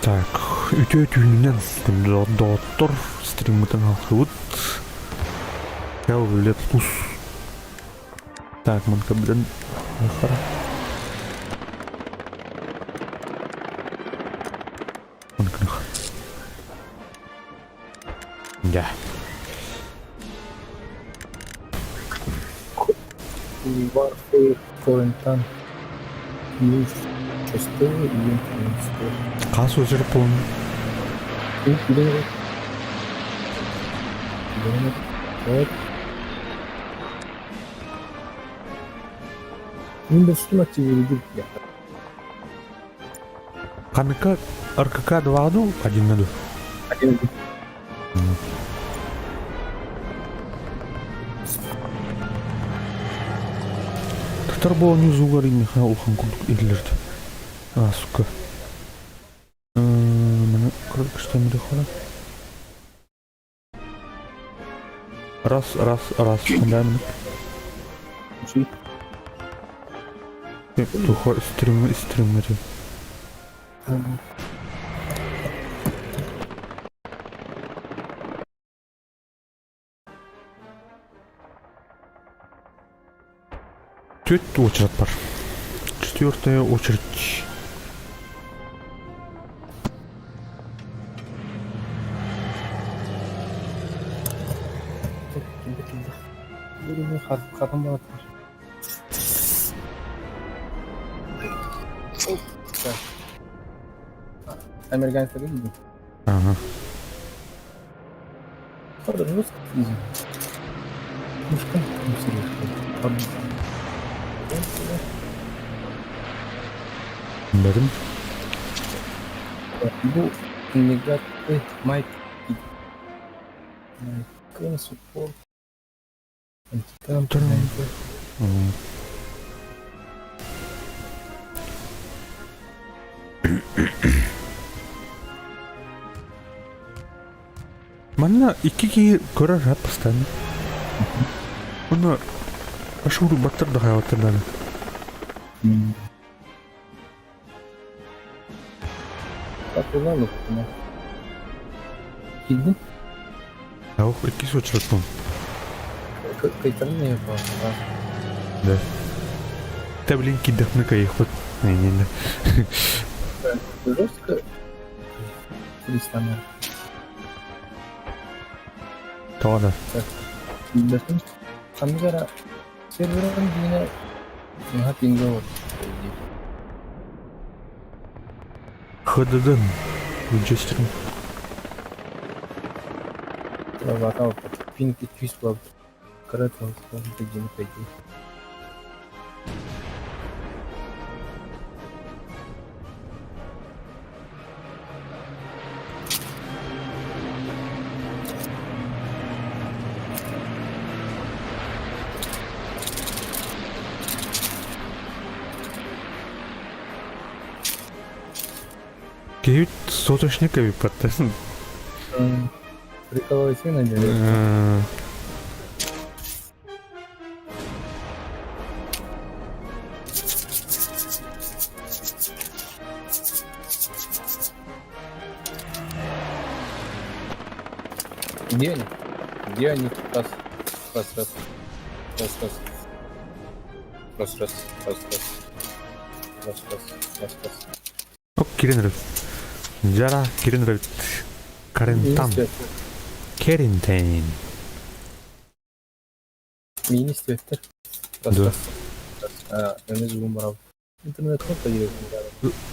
Так, үтүө түүнүнэн доҕоттор стриммытын алхыбыт. Кэл лет ус. Так, манка билэн хара. Да. Warfare Quarantine Плюс 6 июнь 13. Хас өсөр пун? Windows Steam активирует. Ханныка РКК 2 ду, 1 ду? Один. Татар буолан зугар инниха улахан курдук иһиллэрди. А, сука. Маны кыргызстан хора. Раз, раз, раз. Хандаамын. Тухо стрим стриммери. Түөрт уочарат бар. Четвертая очередь. Американецтер кэлбит. Ага. Правда, жестко изи. Мушка, Бэрим. Бу негатив майк майк support антикам Манна икки киһи көрөр хат постоянно. Уонна ашууру баттар да хайаҕаттар даҕаны. Киирдин? Ох, иккис очередпун. Кыйтарын не Да. Та блин киирдэхпинэ кыайыахпыт. Не-не-не. Жестко перестану. Тоҕо да? Киирбэппин. Ханнык эрэ серверин диинэ наһаа пингэ олорор. ХДД Винчестерин. Пинг чувствовал. Кратко, один пойди. Киһибит соточник эбиппаттан. Приколывайся на деле. Где они? Где они? Раз, раз, раз. Раз, раз. Раз, раз, раз, раз. Раз, раз, раз, раз. Оп, кирен эрэбит. Жара кирен эрэбит. Карентан. Керинтейн. Миин истибэттэр. Раз, Да. раз. Раз. А, аны звугун барабыт. Интернет кнопка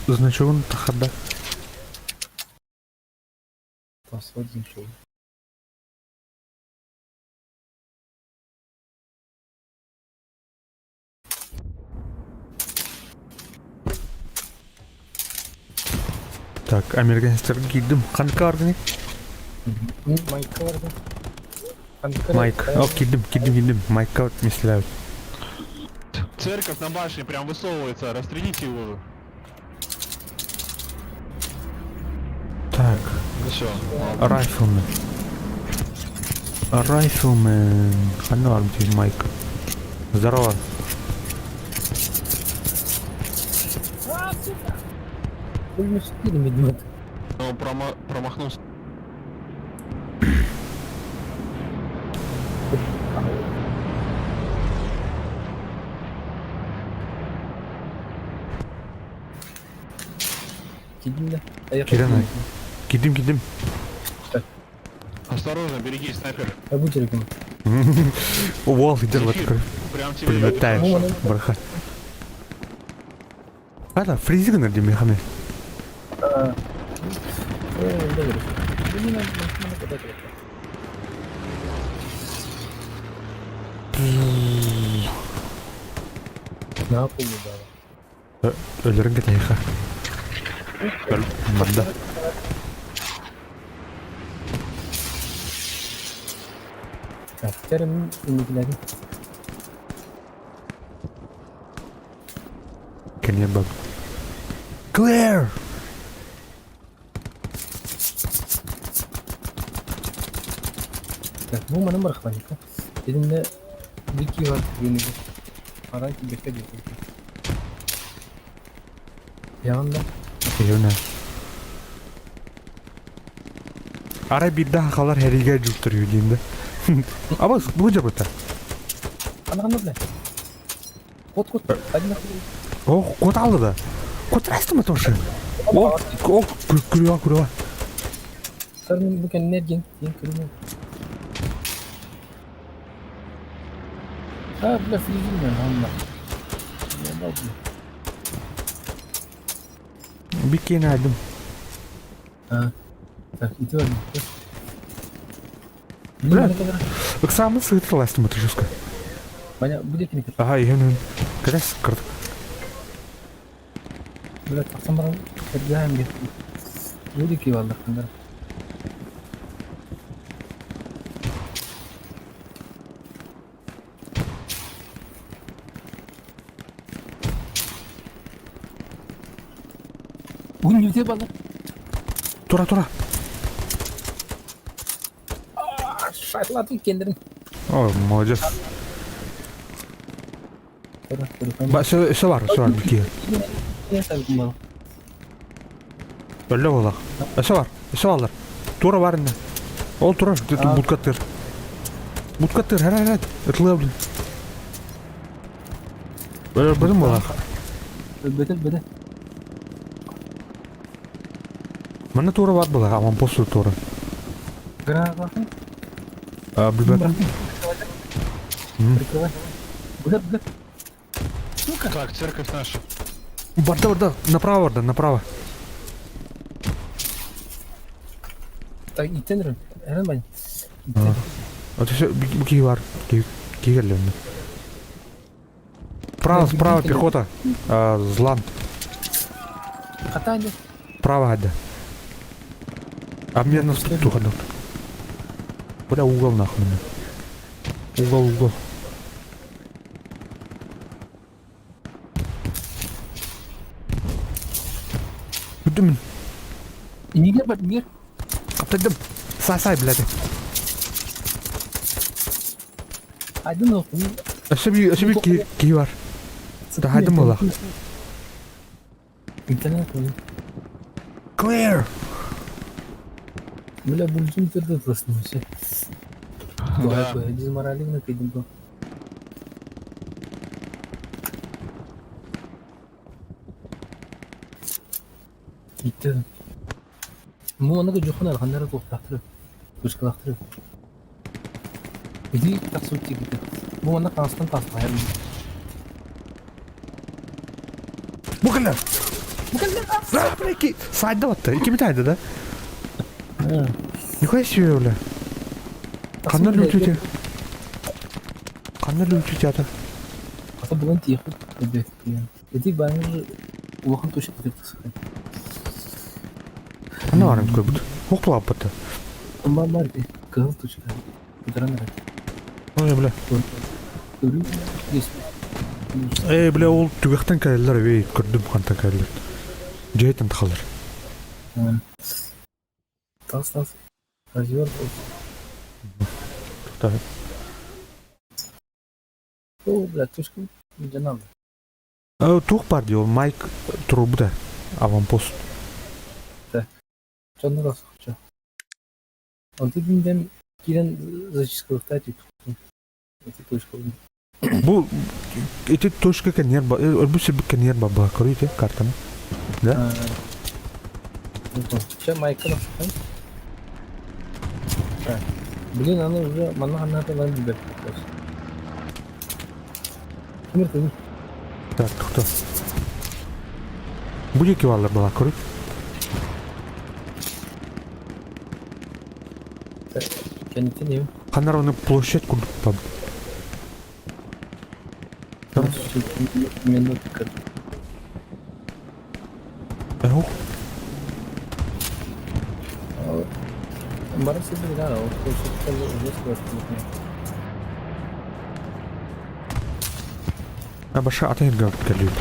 Значогун тахарда. Password значок. Так, американецтарга киирдим. Ханнык аргыный? Майка барда. Майк. О, киирдим, киирдим, киирдим. Майка миэстэлээбит. Церковь на башне прям высовывается, расстрелите его. Так, Ну все, ладно. Rifleman. Rifleman. Ханна барбыт Майк. Здорово. Он промахнулся. Кирен, кидим, кидим. Осторожно, береги, снайпер. Уол, идер вот Зефир, такой. Прям тебе. Пулеметтаем. Барха. Ада, фризи гынар дим мехаме. Өлөрүн кэтэһиэхэ. Барда. Кэлиэн баг. Clear! Иһинэ. Арай биирдэ сахалар сэриигэ дьууктар үһү диэн да. Абас бу дьабыта. О, кот алды да. Кот растыма тоже. О, о, күрүө, күрүө. Биккиэн аайдым. Бля, ыксааммын сыытыластым жестко. Ага, иһэн Кэтэс кырдык. Тура, тура. О, молодец. Ба, все, все бар, все бар, бикки. Өллө буоллах. Өссө бар, өссө бааллар. Тура бар инне. Ол турар, будкаттыр. Будкаттыр, хара, хара. Ытылыа блин. Өлөрбөтүм буоллах. Манна тура бар буоллах, аман посту тура. Билбэтим. Так, церковь наша. Барда, барда, направо барда, направо. Вот все, киһи бар, киһи кэллэ Право, справа пехота. Злан. Право хадда. А мне нас тут тухадут. Бля, угол нахуй. Угол, угол. Бүтүмүн. Хаптайдым. Сай, сай, блядь. Өссө биир, өссө биир киһи, киһи бар. Таһайдым буоллах. Clear! Да. Бу кэллэ! А, бля, ики... Сайда батта. Ики битайды да? Нихуя себе, бля. Ханна лүтүтэ? Ханна лүтүтэ ата? Ханна баарын көрбүт. Ох булааппыта. Бар бар кыһыл тучка. Кытаран эрэ. Ой, бля. Өрүү есть. Э, бля, ол түгэхтэн кэлэллэр эбей, көрдүм хантан кэлэллэр. Дьиэтин тахалар. Тас тас. Развертывался. Так. О, бля, тушка где надо. Туох бар дии ол Майк турбута аванпост. Чонно тахсычча. Онтон киниттэн киирэн зачисткалыахтаа түспүппүн. Ити точкабын. Бу ити точка кэнниэр өлбүт сирбит кэнниэр бабба көрүй ити картаны. Да? Чэ, Майка тахсыхан. Блин, аны уже манна ханнаата ылан билбэппит. Тимир тимир. Так, кто? Бу диэки бааллар была көрүй. Кэнниттэн иһим. Ханнар оны площадь курдук баб. Минутка. Ох. Бары сидели, да, вот уже А баша атын иргэ кэллиир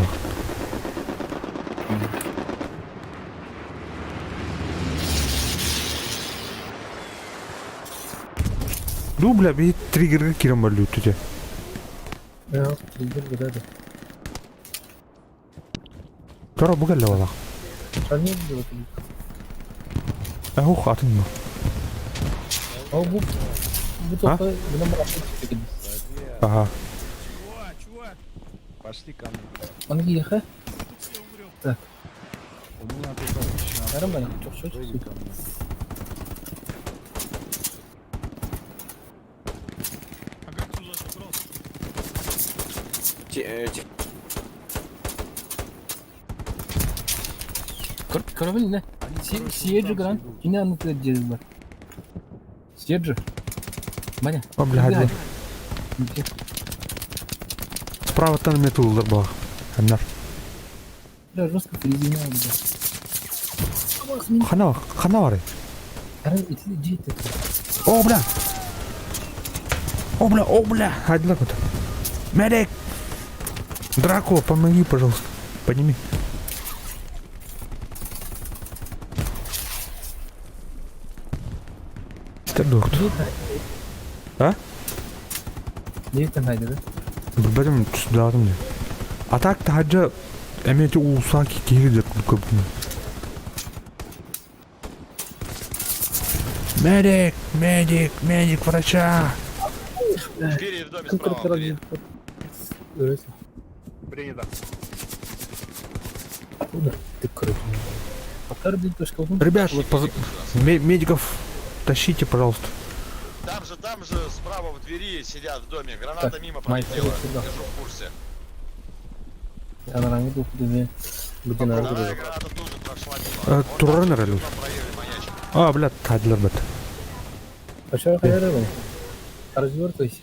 Ду, бля, би триггерге кирен бар лүттүте. Триггер куда-то. Тора бу кэллэ балах. Ох, атын ма. О, бу бу только Ага. Пошли ко мне. Он ехай. Так. У меня тут отлично. Нормально, чё, Выйди ко мне. А как туда забрался? Корабль, не? Съезжу, гран. Кини анны дедилер. Съезжу. Маня. О, бля, хадди. Справаттан эмиэ туллар буолар. Ханнар. Бля, жестко резина, бля. Хана хана бары. О, бля! О, бля, о, бля! Хайдылар куда? Медик! Драко, помоги, пожалуйста. Подними. Стердохт. А? Нетен хайда да? Билбэтим тустаатым дии. А так таһырдьа эмиэ ити уулусаҕа киһи сылдьар курдук көрбүтүм. Медик! Медик! Медик! Врача! Двери в доме справа, Андрей. Принято. Откуда ты короче? Ребят, медиков тащите, пожалуйста. Там же справа в двери сидят в доме. Граната мимо пролетела. Держу в курсе. Вторая граната тоже прошла мимо. Туран эрэлю. А, блядь, тадлар бит. Развертывайся.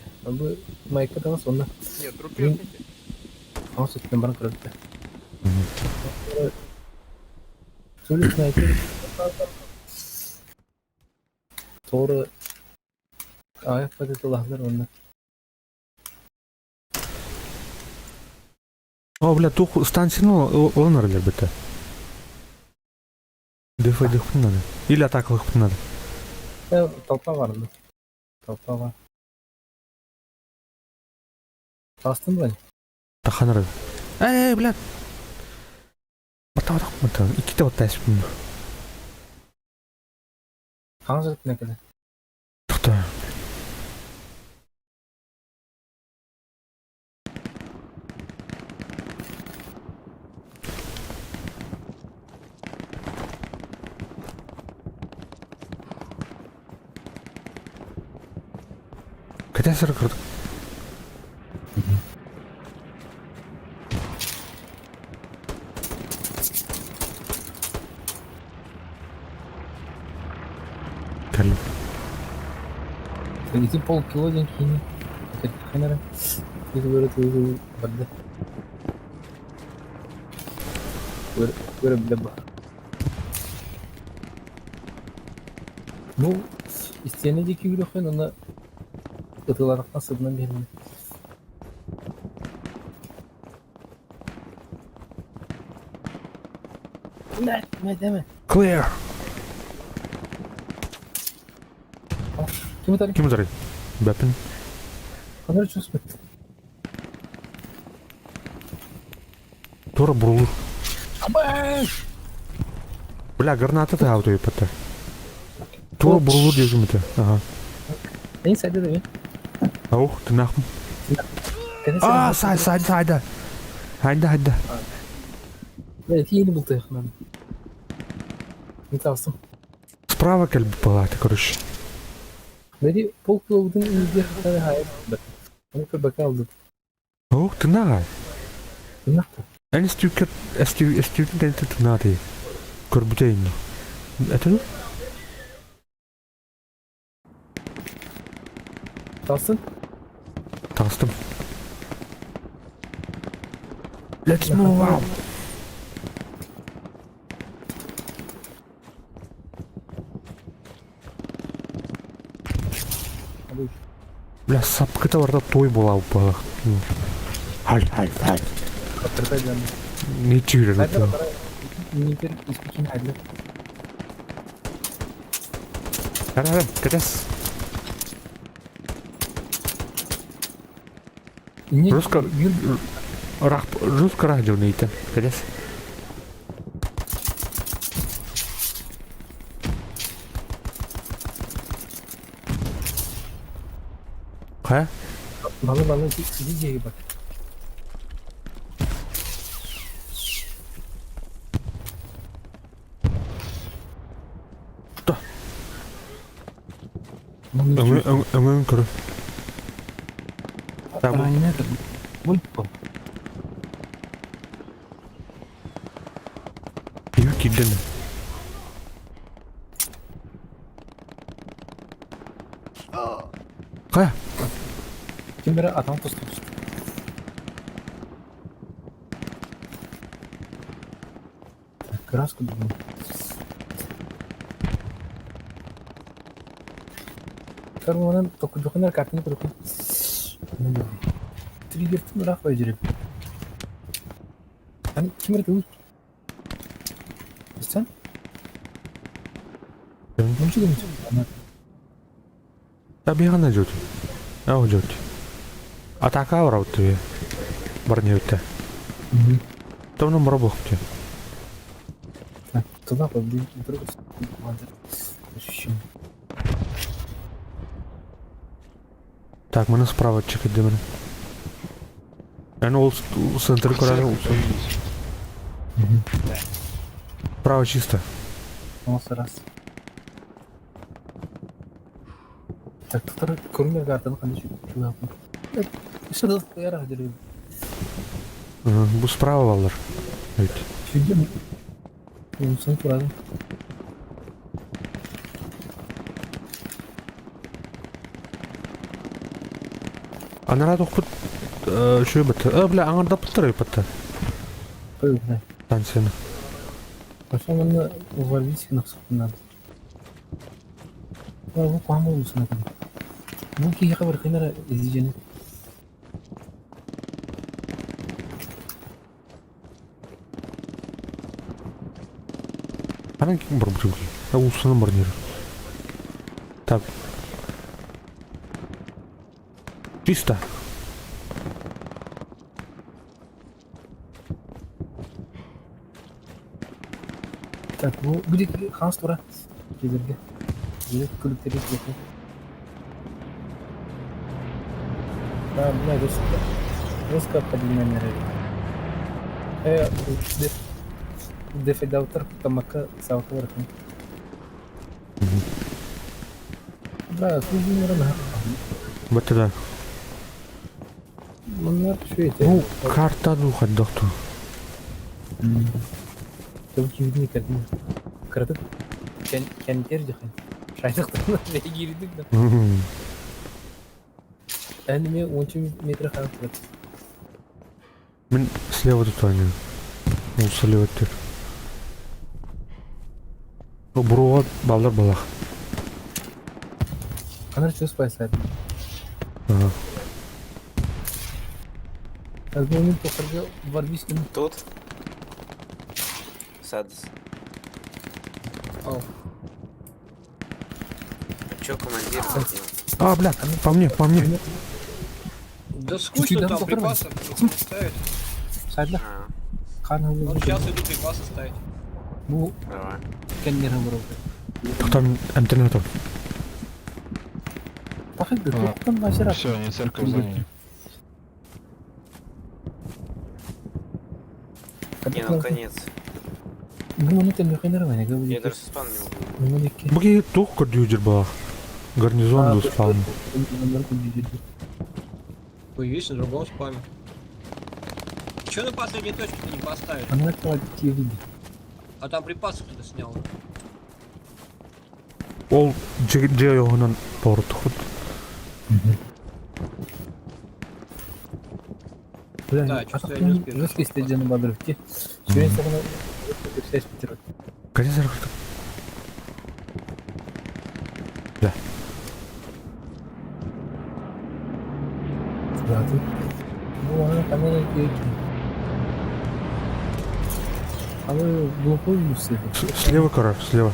Майка там сонно. Нет, труп верните. Он все-таки баран көрөттө. Сүлүк найти. Торы аяк патеталахлар онна. О, бля, тух станцияны олон эрэлэр битэ. Дефайдыхпын надо. Или атакалыхпын надо. Толпа бар. Толпа бар. Тастын ба? Тахан эрэл. Эй, блядь. Бата бата Иккитэ бата эспин. Хаҥас өттүнэн кэлэ. Тохто. Кэтэ сыр кырдык. Кэллим. Ити полкило диэн киһини ханара барда. Көрө билэ ба. Бу истиэнэ диэки үүрүөххүн уонна ытыылаатахтан сыбынан биһиринэ. Clear. Ким утары? Ким утары? Бэпин. Ханар чувствует. Тура бурулур. Бля, граната ты ауто епата. Тура бурулур дежим это. Ага. Эй, сайда да Аух, ты нахуй. А, сай, сай, сайда. Хайда, хайда. Тиийни бултуйахман. Не тавсым. Справа кэлбит палата, короче. Бери полкылбытын иннигэр хайа Оны көрбөккө алдым. Ох, тынаҕай. Тынахта. Эн эстүүккэ эстүүтүн кэнниттэн тынаатый. Көрбүтэ инни. Это ну? Талсын. Таҕыстым. Let's move out. Бля, сапкыта барда той буолаабыт буолах. Халь, халь, халь. Не чүүрэр Ара, кэтэс. Руско... Рах... Руско радио нейтен. Кэтэс. Хайа? Балы балы сиди диэки бар. Что? Өҥөн көрө. Киһи киирдэн. Хайа? Ким эрэ атаҕын тостубут. Краска бүгүн. Карманан токуйдухунар картаны көрүкүн. Триггертин ыраах бай Аны ким эрэ тыл Sen? Нумчу гымчу. Табиҕана дьүт. Ау дьүт. Атака барабыт Барнеютта. Томно мура буохте. Туда блин, вдруг ощущение. Так, мы справа чекать дымры. Аны ол центр көрәле. Право чисто. Осы раз. Так, туттар көрүнөр картаны кандай чугаппын. Что да делаю. Бу справа баллар. Өйт. Чүгүм. Унсын турады. Анара тохпут шөй бит. Э, бля, аңарда пыттыр бит. Қой, бля. Станцияны. Пошел на увольнить на надо. Бу куама улусuna Бу киһиэхэ барыхынара изижени. Анан ким бар бу А улусuna бар нер. Так. Чисто. Так, бу будет ханс тура. Кезерге. Жерге күлүктери кетти. Да, бля, русская. Русская поднимание. Э, дефидаутор тамака саука барахын. Да, службы на. Бат да. Маннар шуете. Ну, карта ну хаддохту. Там кивдини картина. Кратык. Кентер дихын. Шайдықтан кирдик да. Әниме 10 метр хаң тұрады. Мен слева тут они. Ну, слева төр. Ну, буруға балдар балақ. Она что спасает? Ага. Тут. Садис. Чё, командир? А, бля, по мне, по мне. Да скучно там припасов не ставить. А, Вот сейчас иду припасы ставить. давай. Там интернет. Все, они церковь заняли. Не, ну конец. Я даже спам не могу. Буги тух көрдүүр баа. Гарнизон ду спаун. Появись на другом спаме. Че на последней точке-то не поставили? А там припасы кто-то снял. Ол дьиэ йоһунан портухут. Да, чувствую, я не успею. Конец церковь. Да. Слева король, слева.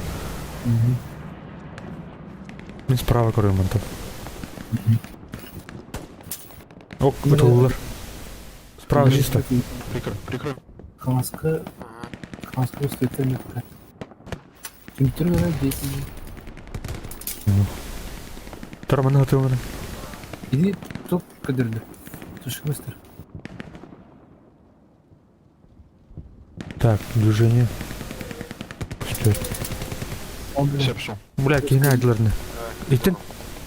Мен справа король мантан. Ок, бутыллар. Справа чисто. Прикрой, прикрой. Ага. Торманы атылары. Так, движение. Стой. Все, пошел. Бля, кихine айдыларны. Итен.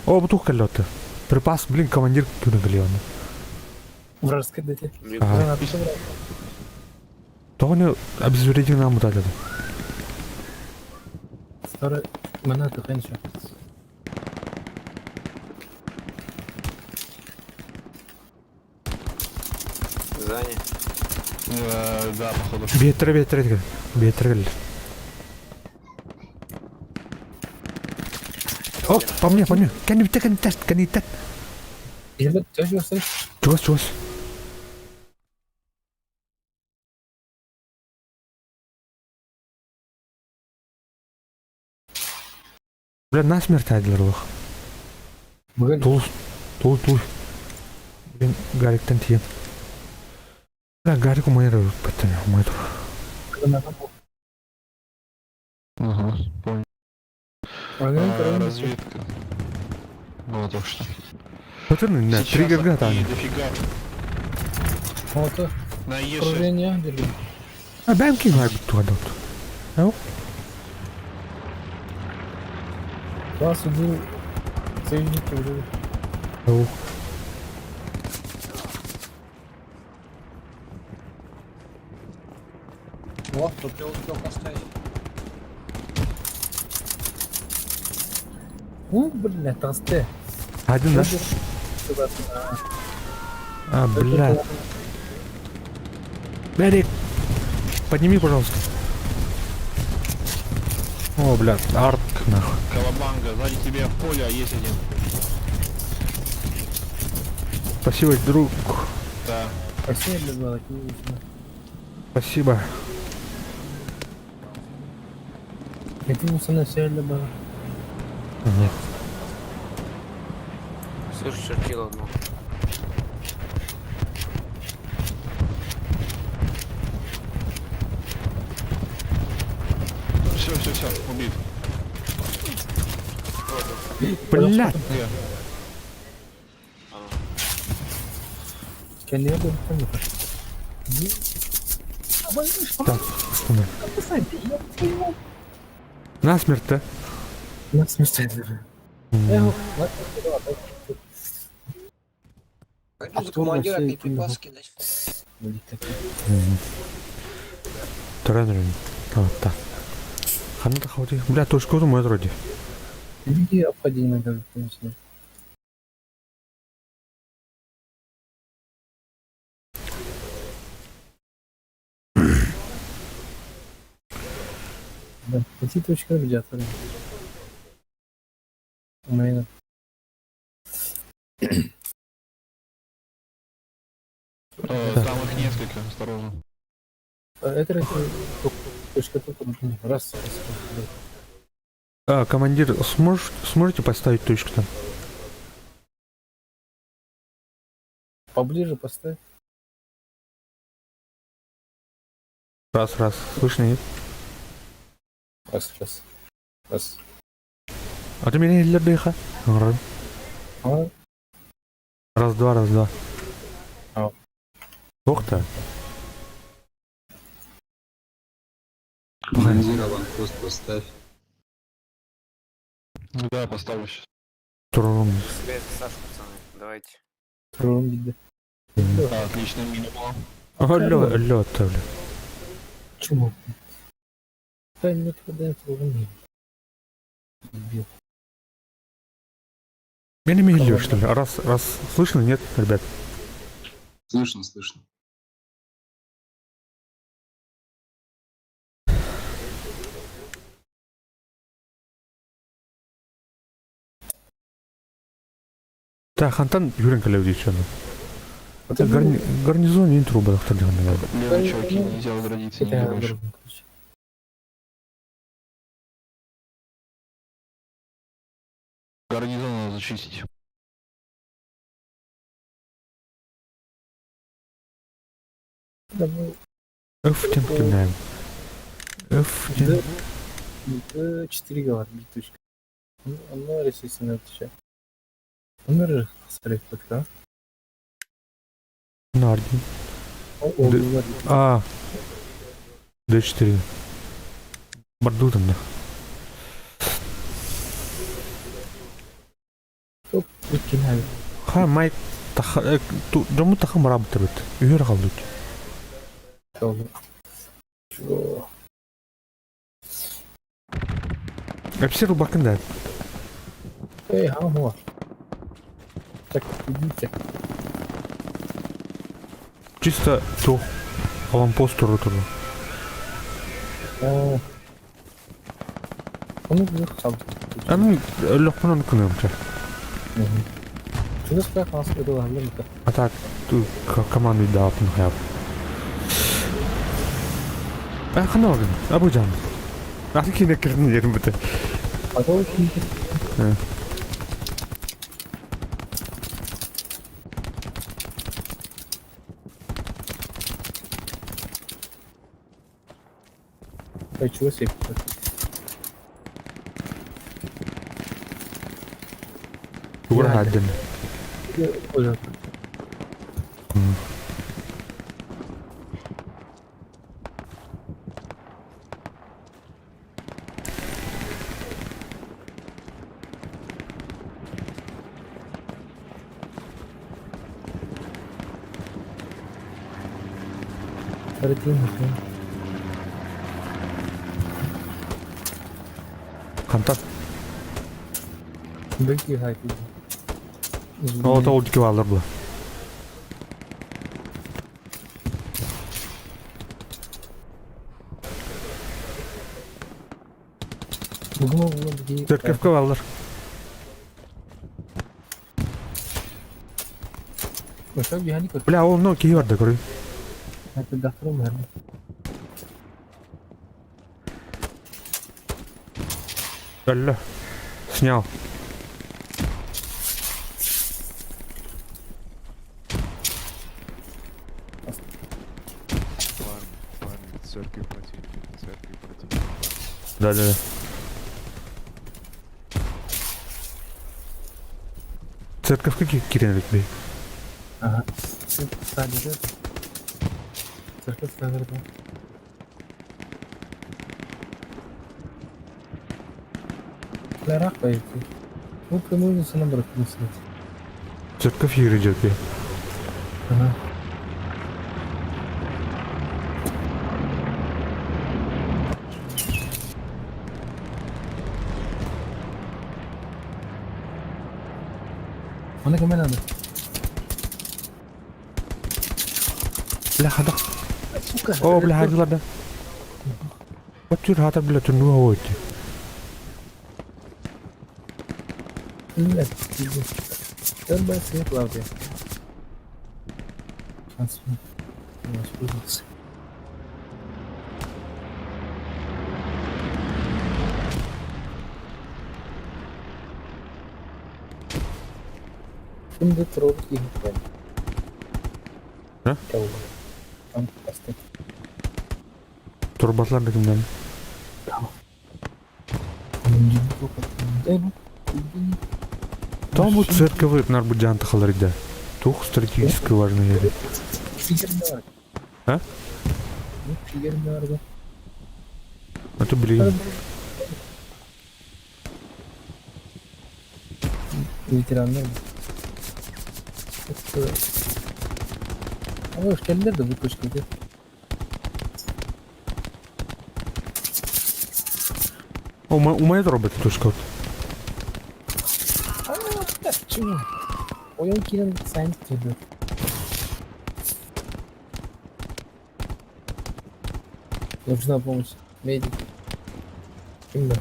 О, бутух каллёты. Припас, блин, командир күнү галеоны. Вражеская дайте. Ага. Тоғыны обезвредил нам вот это. Старый монета, конечно. Заня. Да, походу. Бетер, бетер, бетер. Бетер кел. О, по мне, по мне. Кәне битте, кәне битте, кәне битте. Или тоже услышь? Чугас, чугас. Бля, насмерть айдылар олох. Бүгін Тул, тул, тул. Блин, Гариктен тиен. Бля, Гарик умайыр беттен, умайыр. Ага, понял. А, разведка. Было только что. Бөтен, не, Сейчас триггерге они атан. дофига. Вот, На Е6. окружение, держи. А, бәм кин гар бит туган дот. Класс убил союзники уже. Ау. О, топливо успел поставить. У, бля, толстые. Один, да? А, бля. Гарик, подними, пожалуйста. О, бля, арт, нахуй. Калабанга, сзади тебя в поле, а есть один. Спасибо, друг. Да. Спасибо, бля, было, конечно. Спасибо. Это не со мной все было. Ага. Слышь, чертила одну. Все, все, все, убит. Бля, Где? Kendine dönüşten yapar. так, что Насмерть, да? Насмерть. М. Пойду за Артур командира вообще опять припасы кидать. Тренер. Вот так. Ханна хаути. Бля, точку мой вроде. Иди обходи иногда, конечно. Да, эти точки где-то. У меня. Там их несколько, осторожно. Это точка тут, раз, раз, раз. А, командир, сможете поставить точку там? Поближе поставь. Раз, раз. Слышно, нет? Раз, раз. Раз. А ты меня или дыха? А, Раз, два, раз, два. А. Ух ты. Командир аванпост поставь. Ну Да, поставлю сейчас. Турум. Связь, Саша, пацаны. Давайте. втором виде. Да, отличная мина была. Алло, алло, оттавлю. Чему? Да нет, когда это не. Дебил. Меня не что ли? Раз, раз. Слышно, нет, ребят? Слышно, слышно. Так, Хантан Юренко Левдичана. Это гарнизон не труба, доктор Левый, чуваки, нельзя возродиться нигде Это больше. короче. Гарнизон надо зачистить. Давай. F тем кидаем. F Д, Д4 говорит, биточка. Оно естественно отвечает. Номер смотри, подка. Нардин. О, Д- говорит. А. Д4. Борду там, да. Выкинали. Ха, май таха, дому таха марабтырыт. Үйер қалдыт. Чего? Әпсер бакын да. Эй, ага. Так, идите. Чисто то. Аванпост туру туру. А. Он уехал. Аны лөкпөнөн күнөм ча. Чего сказать, нас это ладно. А так ту команду даапын хаяп. А ханагын, абужан. Аты кине кирдин жерим бите. А то Ой, чего себе? Угра хаддин. Ой, Картина, Хантан. Быки гайки. О, то олдики балдар була. Бүгін Церковка балдар. Ошо бихани көр. Бля, ол но кии бар да көрүй. Это дохру мэрни. Алло. Снял. Парни, парни, церкви противника, церкви противника. Да, да, да. Церковка кирен бей. Ага. Сзади, да? Церковь сзади, да. Ларах пойти. Ну, прямую на брат не Церковь ережет бей. Ага. Она кому надо? Бля, хада. Сука. О, бля, хадилар да. Батюр хатар бля түнү хойти. Блядь, пиздец. Торбасы Клавдия. Воспользоваться. Şimdi трогать их А? Поставь. Турбатлар да кимден? Там вот церковь нарбудян тахаларда. Тух стратегически важный ери. А? Это блин. Ветеранlar. Ama kendileri de bu koşkuldu. У моей робот точка. Oyun kirin sen türlü. Нужна помощь. Медик. Kim бар?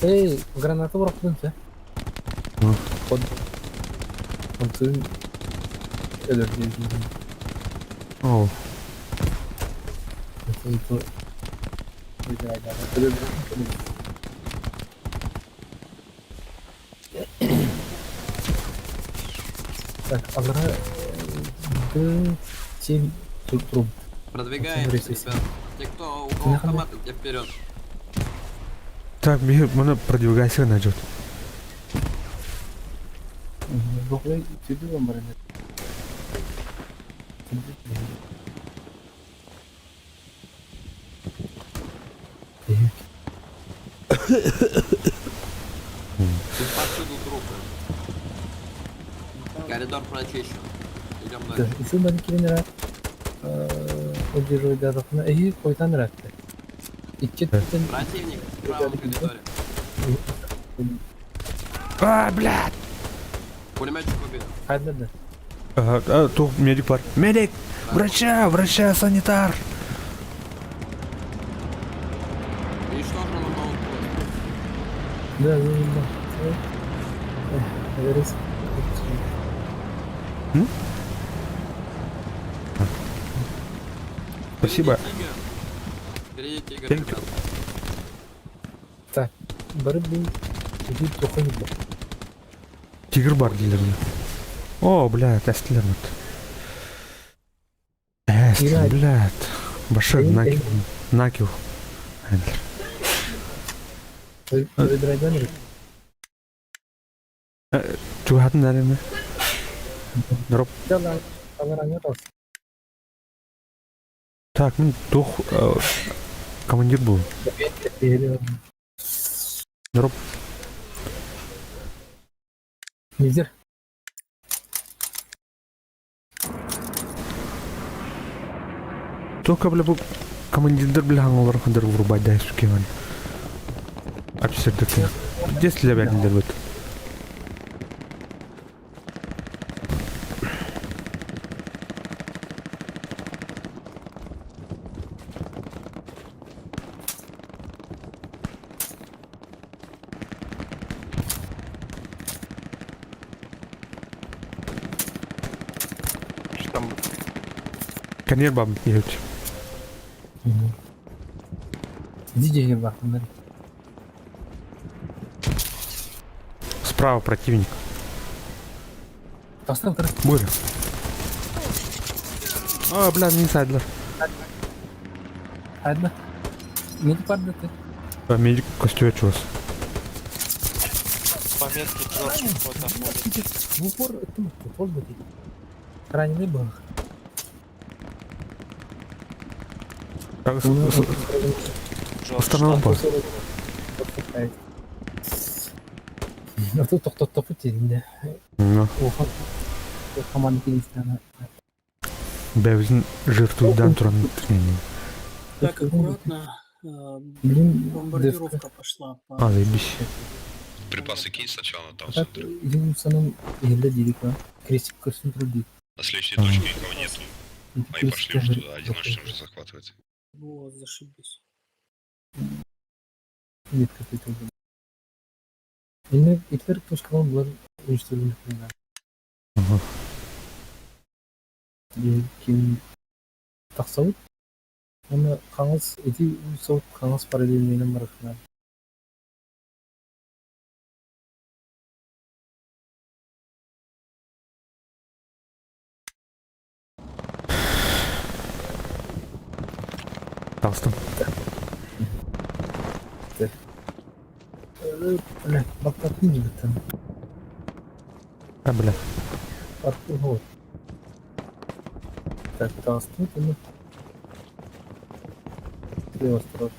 Эй, граната bıraktın sen. Hı. Kod. Kontrolün ölür diye düşündüm. О, Kontrol. Ölür. Так, алара Д 7 труб. Продвигаемся, ребят. Те, кто у кого автоматы, те вперед. Так, мне можно продвигайся найдет. Бохлай түдү бар эми. Тут повсюду трупы. Коридор прочищен. Идем дальше. Үчүн баны кирин удерживать датакына эyi койтан ратты. Икки түтүн Противник в правом коридоре. А, блядь! Пулеметчик убит. кайдады. Ага, а, тух медик бар. Медик! Врача, врача, санитар! Уничтожил аутпост. Да, да, да. Верес. Спасибо. Впереди тигр. Впереди тигр, Thank you. ребят. Так, бары бу түдү тохон бу. Тигр бар дилер мне. О, блядь, әстілер вот. Әстілер, Играй. блядь. Башир, Эй, накил. Накил. Әндер. Өдрайдан Чугатын әлеме? Дроп. Алар Так, мен тух командир был. Дроп. Низер. Только, бля, бұл командирдер бля аңалар қандар врубать да суки мен. Офицердер. Здесь для бәліндер бит. Что там Конер баб ехать. Диджей бактындар. Справа противник. Тастан кыр. Буря. А, бля, не сайдлер. Хайда. Медик бар да ты. А, медик костюет вас. По метке Джордж вот находит. В упор это может быть. Раненый был. Так, Джордж, Остановим бар. А тут тоқтоттопы тегінде. Ну, Оха. Команда келістіғана. бәвізін жертвудан тұран Так, аккуратно. Блин, Бомбардировка пошла по... А, заебись. Припасы кинь сначала там. Так, Юнусаның елде дедік па. Крестик көрсін тұр дейді. На следующей точке никого нету. Они пошли уже туда, одиночным уже захватывать. Вот, зашибись. Метка кетеді. Енді итлер точкалар бұлар уничтожили. Ким тахсабыт. Уонна хаҥас ити уулуссабыт хаҥас параллельнайынан барыахтаах. Таҕыстым. Бля, баттатын дьиҥиттэн. А, бля. Артур. Так, таҕыстыбыт уонна слева осторожно.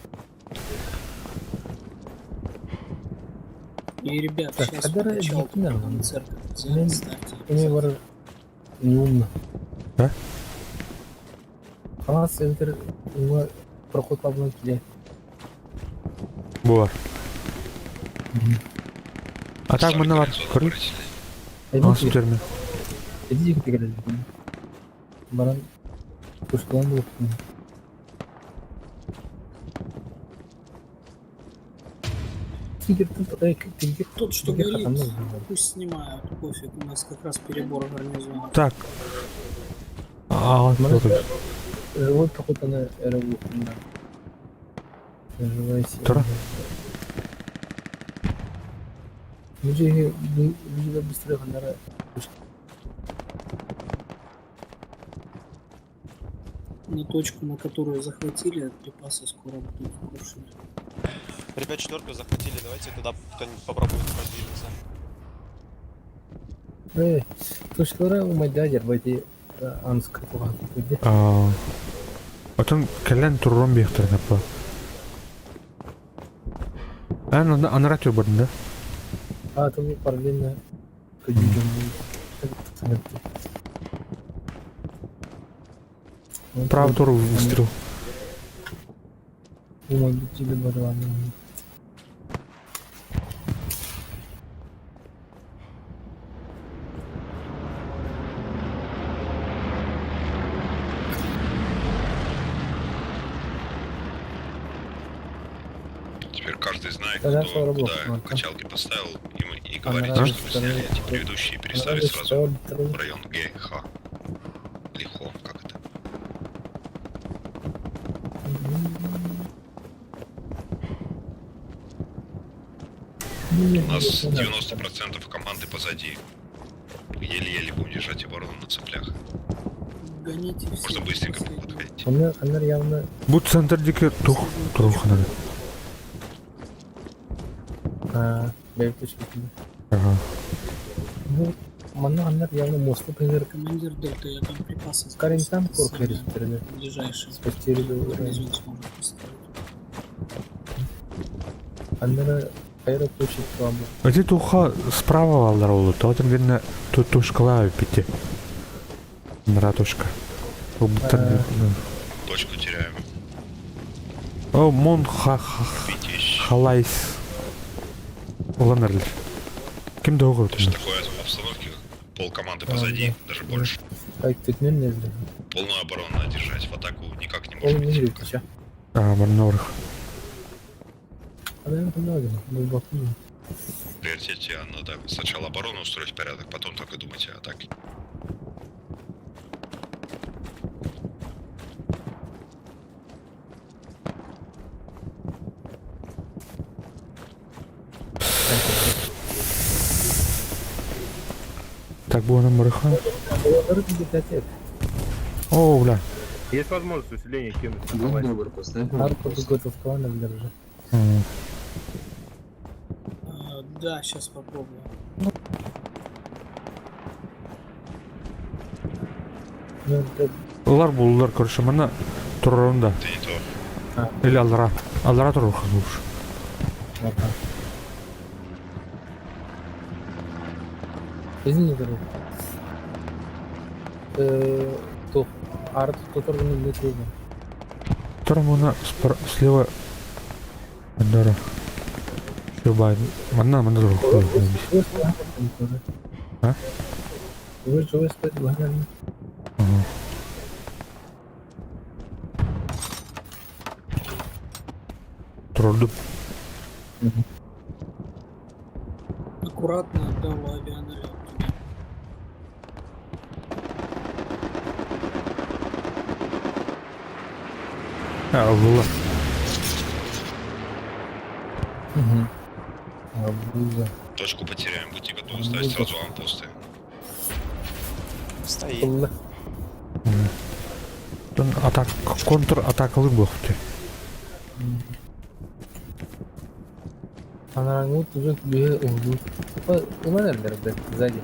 И, ребят, Так, сейчас Хадара начало действительно, там церковь Мен- ставьте. Эми бар неумно. Да? Хаҥас эбэтэр уҥа проход лабынан киирэ. Буолар. А так Старый манна бар. гарнизон Көрү. бросили. Аас үтерме. Эди жигите кэлэллэр. Баран пушкалан буолуохтун. Тигр тут, тигр Тот, что тигр горит, хатанна. пусть снимают, пофиг, у нас как раз перебор гарнизона. Так. А, Маны вот. живой проход аны эрэ буолуохтун да. Живая сила. Тура. Мужиги, мужиги быстрее ханнара. На точку, на которую захватили, припасы скоро будут хорошими. Ребят, четверку захватили, давайте туда кто-нибудь попробует продвинуться. Эй, точкалара умайда жарбайти анска туга куди. А. Отон кэлэн туррон биэхтэрин аппа. Ан анара бардын да? А то параллельно куди. Право туру выстрел. Умайда тебе барваны. Теперь каждый знает, Тогда кто всё работает, куда ладно. качалки поставил, им и А говорите, нравится, чтобы сняли эти что- предыдущие, переставили сразу в район ГХ. Лихо, как это? У нас 90% команды позади. Еле-еле будем держать оборону на цеплях. Гоните всех. Можно быстренько последнюю. подходить. Аннар, аннар явно Бу центр дике тух туруханады. бэйб точки. Ага. Ну, манна аннар явно мосту пенер Командир Дельта, я там припасы Карин сбросил, там это корк самое верит, Ближайший спасти гарнизон сможет поставить. Аннара Кайра получит слабо. Эти туха справа алдар олу. Тоотын гэнне тушкала пити. Нара точка. Бу- Точку теряем. О, мон ха ха Битесь. халайс. Уланарлар. Ким догу То есть такой обстановки, пол команды позади, даже больше. Так, тут не нельзя. Полную оборону надо держать. В атаку никак не Он можем не идти. верит, пока. чё? А, марнорх. А наверное, много, ну, баку. В приоритете надо сначала оборону устроить порядок, потом только думать о атаке. Так было на марха. О, бля. Есть возможность усиление кинуть. Будь добр, поставь Арку подготовка держи. М. Да, сейчас попробую. Ну, это Улар буллар, короче, мана турурунда. Это не то. Или аллара. Аллара туруха лучше. ага. Извини, дорогой. То, арт, который не трудно. Турмуна слева. Андора. Шубай. Манна манна туруха. А? Вы живой стоит, лагерный. Ага. Турурду. Аккуратно отдал авианалет туда. А, ыллылар. Арбуза. Точку потеряем, будьте готовы ставить сразу аванпосты. Стоит. Ылла. Атак, контр атакалык буохты. Анараңы уже бе угду. Ылан эрдер, блядь, сзади.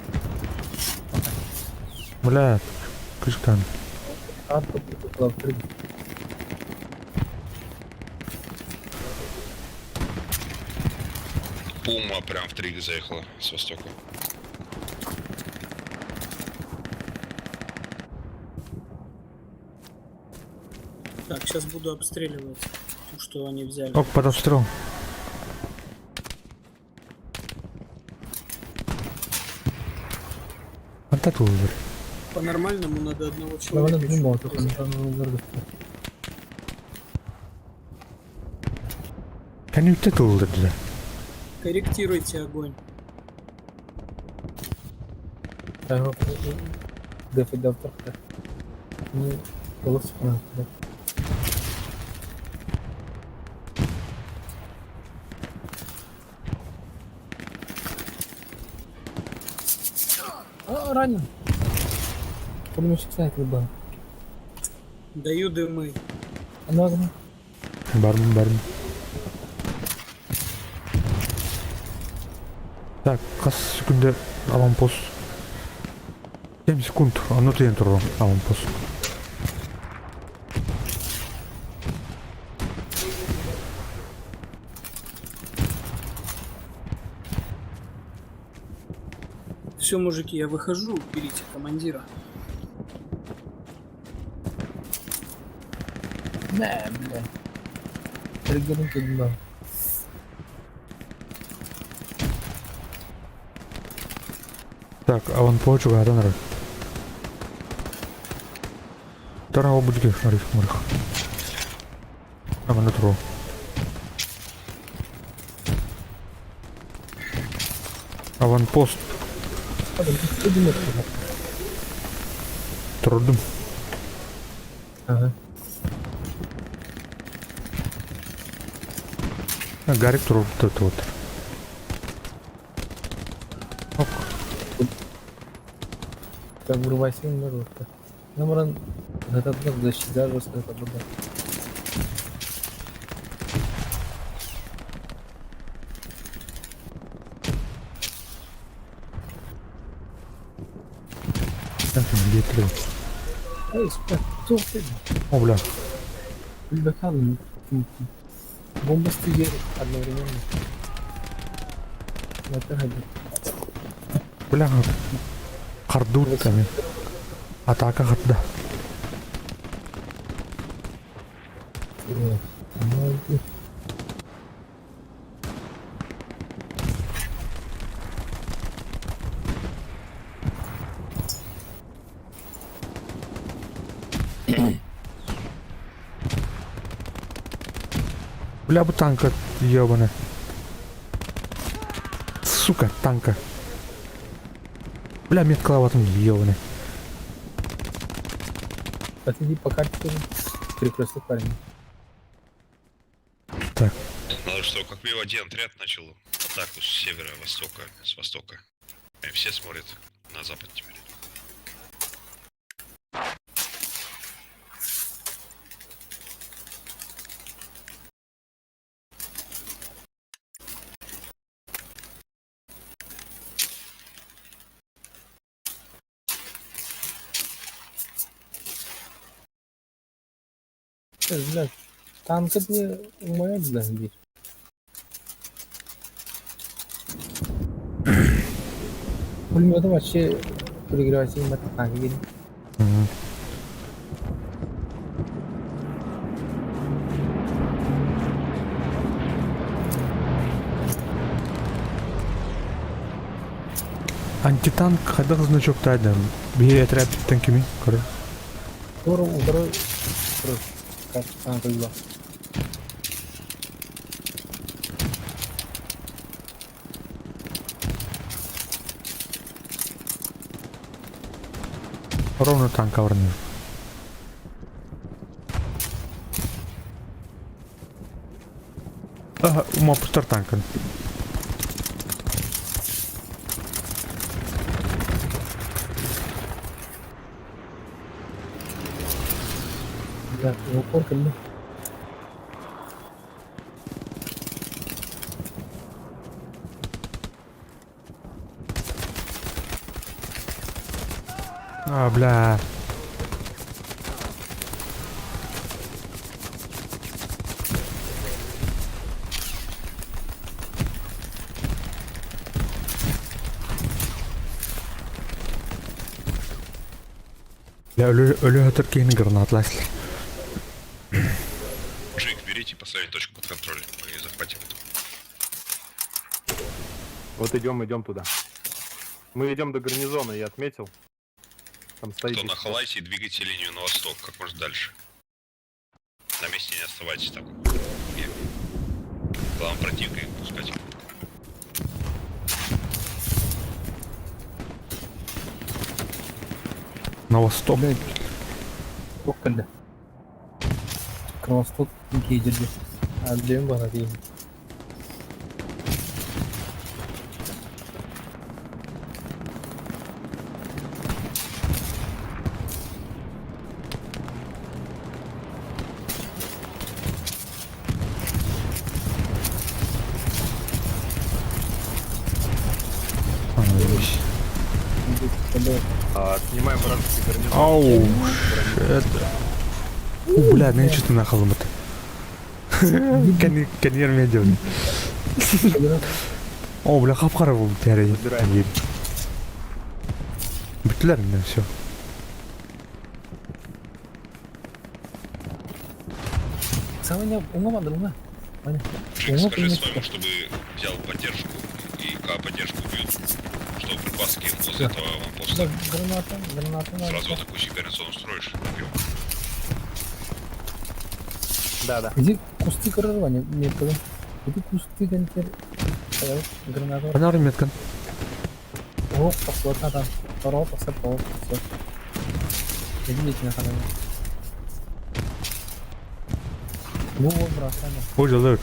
Бля, кышкан. Арта прыгай. Пума прям в триг заехала с востока. Так, сейчас буду обстреливать ту, что они взяли. Оп, под обстрел. Антак выбор. По-нормальному надо одного человека Ылан ещё бу подрезать. Кәнүтте тылды да. Корректируйте огонь. Ранен. Пулеметчик снайпер был. Даю дымы. Она Бармын, бармын. Так, қас секунда аванпост. 7 секунд, аны тыйын туру аванпост. Все, мужики, я выхожу, берите командира. Не, бля. Триггернуть одна. Так, аванпост чугадан ары. Тара обудге арых мурых. Аманы туру. Аванпост турдум. Ага. Гарик турду вот. Ок. Так, врубайся, народ. Номеран этот защита жестко это было. Так, где ты? Эй, сука, кто ты? О, бля. Бляха, бомба стреляет одновременно. Это один. Бля. Кардут там. Атака хатда. Бля, бу танка ебаная. Сука, танка. Бля, метка там ебаная. Отойди по карте тоже. Перекресток парень. Так. Надо, что как минимум один отряд начал атаку с севера, востока, с востока. И все смотрят на запад теперь. Бля, танк это не моя, бля, здесь. Пулеметом вообще перегревать им это танк, видно. Мгм. Антитанк хайдах значок тайда. Бие отряд танкими, короче. Здорово, здорово. Как танк была. Ровно танка баран. Ага, умаппыттар танкын. Да, в упор кэллэ. А, бля. Бля, өлө, өлө өтөр киһини гранаталаслар. Джик, берите и поставить точку под контроль. Мы ее захватим. Вот идем, идем туда. Мы идем до гарнизона, я отметил. Там стоит. Кто на Халасе, двигайте линию на восток, как можно дальше. На месте не оставайтесь там. И Главное противника их пускать. На восток. Туох кэллэ? Кровосток гейдерди. Андреем бара дейм. А, отнимаем вражеский гарнизон. Ау, шет. У, бля, мен что-то нахалым это. Каньер мен делаю. О, бля, хап-қара болды тәрі. Бүттілер міне, все. Самая уңа бандыр, уңа. Ваня. Джик, Уңа скажи уңа. своему, чтобы взял поддержку. И когда поддержку убьют, чтобы припас кинул возле этого аванпоста. Да, граната, граната надо. Сразу атакующий гарнизон устроишь. Убьем. Да, да. Иди кусты көрөр, Ваня, меткада. Иди кусты кентер. Граната. Анар меткан. О, посылат там. Второго посылат, второго посылат. Иди, на канале. Во, во, брат, Ваня. Ой, жылы.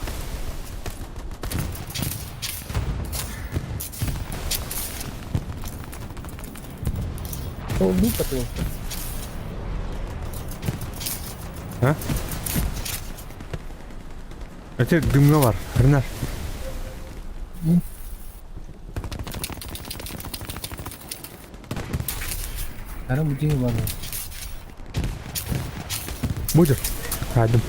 О, убил такого. А? Эти дымга бар, Ренар. Наверное, будем ладно. Будешь? А, дым.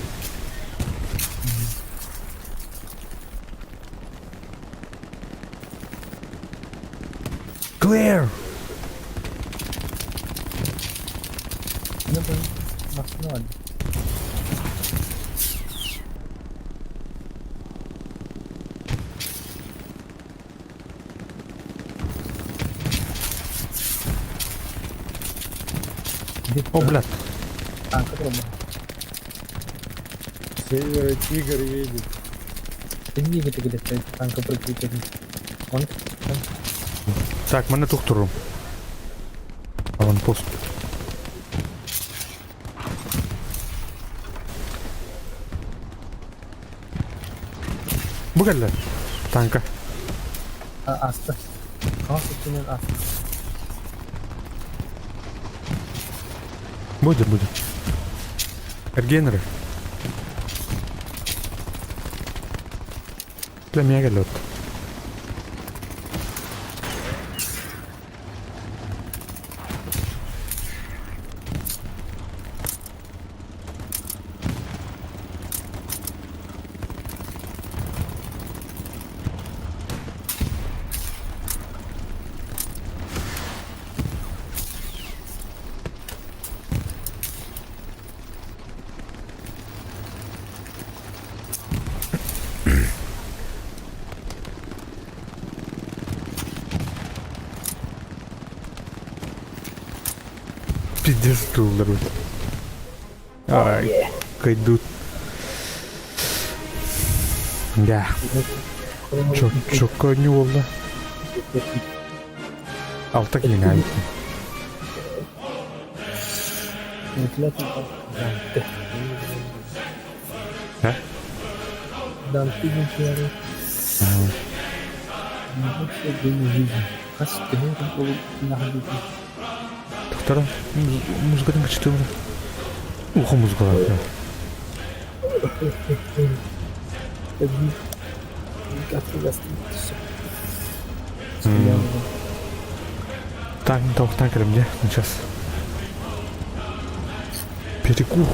Clear! Ну, блин, машина ладно. О, блядь. А, который был? Севера тигр едет. Ты не видишь, где стоит танка прикрепили. Он, он. Так, мене тухтуру. Аванпост. Бу кэллэ. Танка. А, аста. Хаос өттүнэн аста. Будет, будет. Эргенеры. Для меня галет. Пиздец туллар. Ай, кайдут. Да. Чок, чокко не болды. Алта килин. Данте. А? Данте диэн киһи Вообще день жизни. Хас төһө ол Доктора, музыкатын кычтыыбын. Уху музыкалар. Так, тоқтан кірім де, сейчас. Перекур.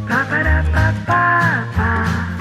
Ba ba da ba ba ba.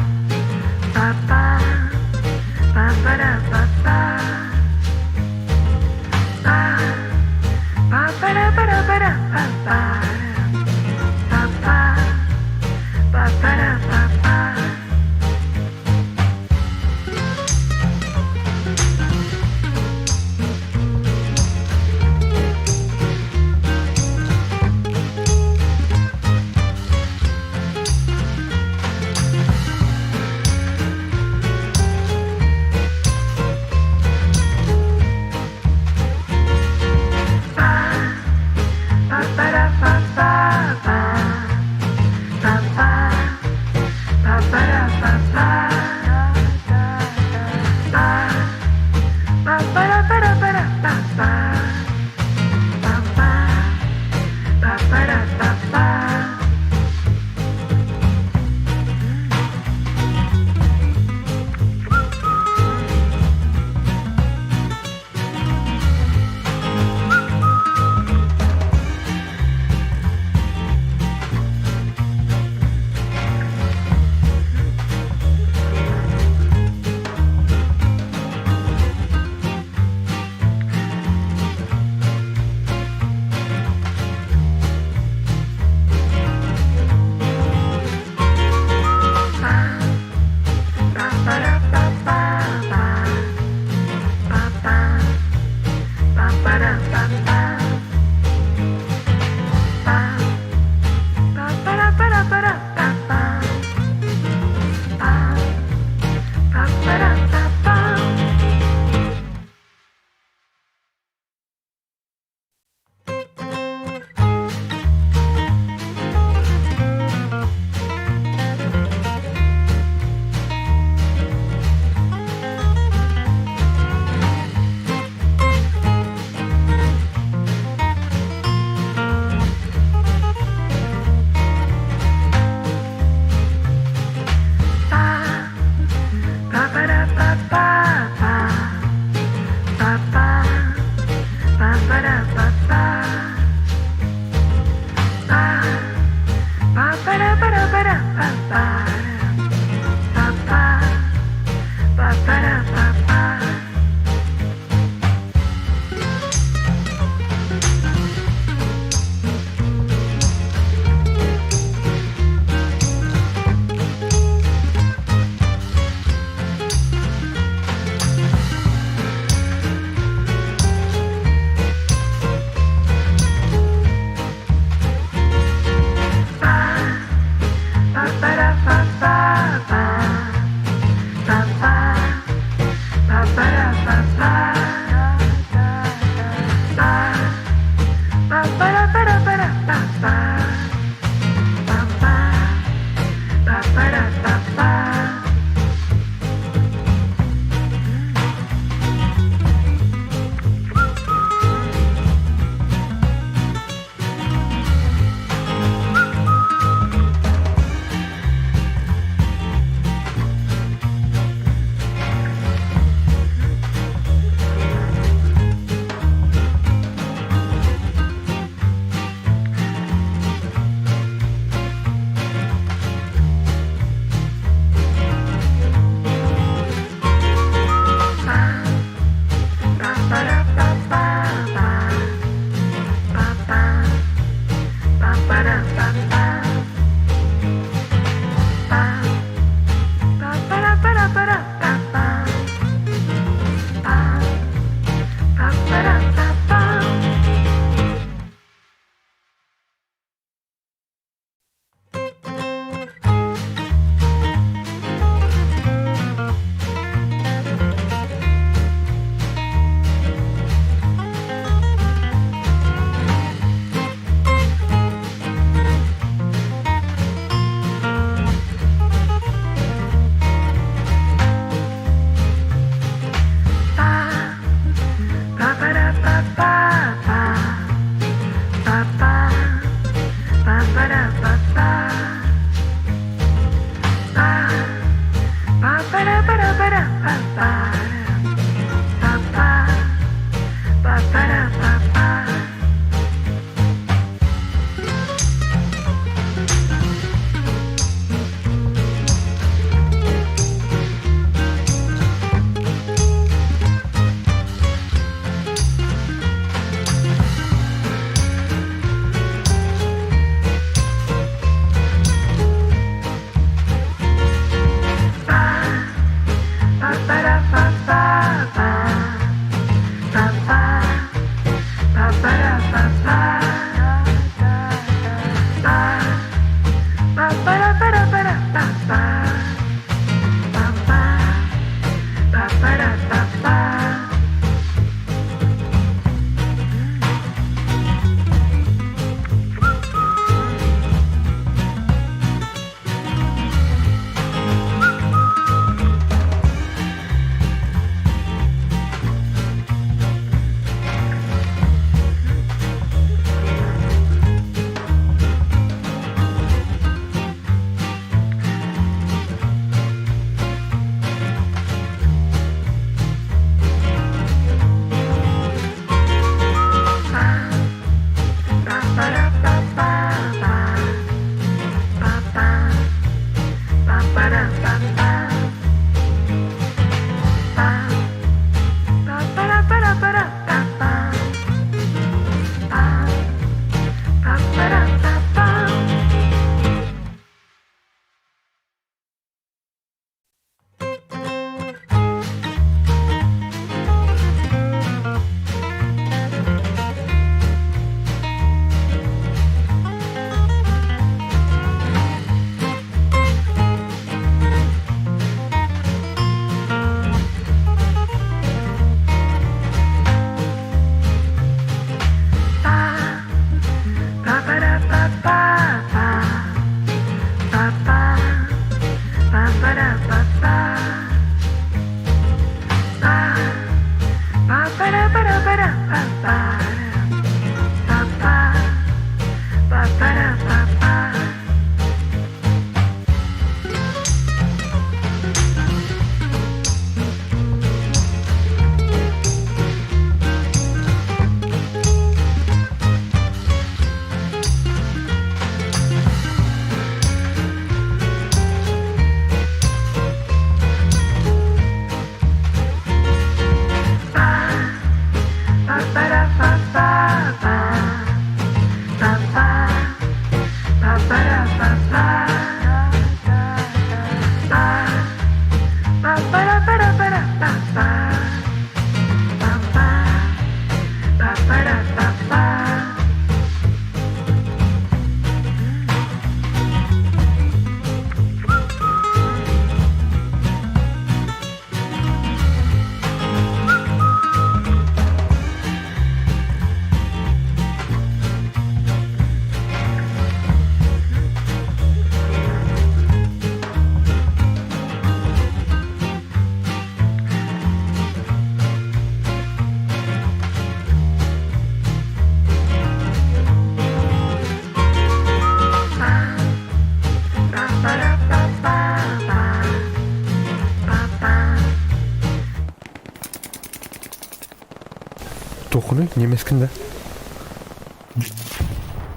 Тухуну немецкин да?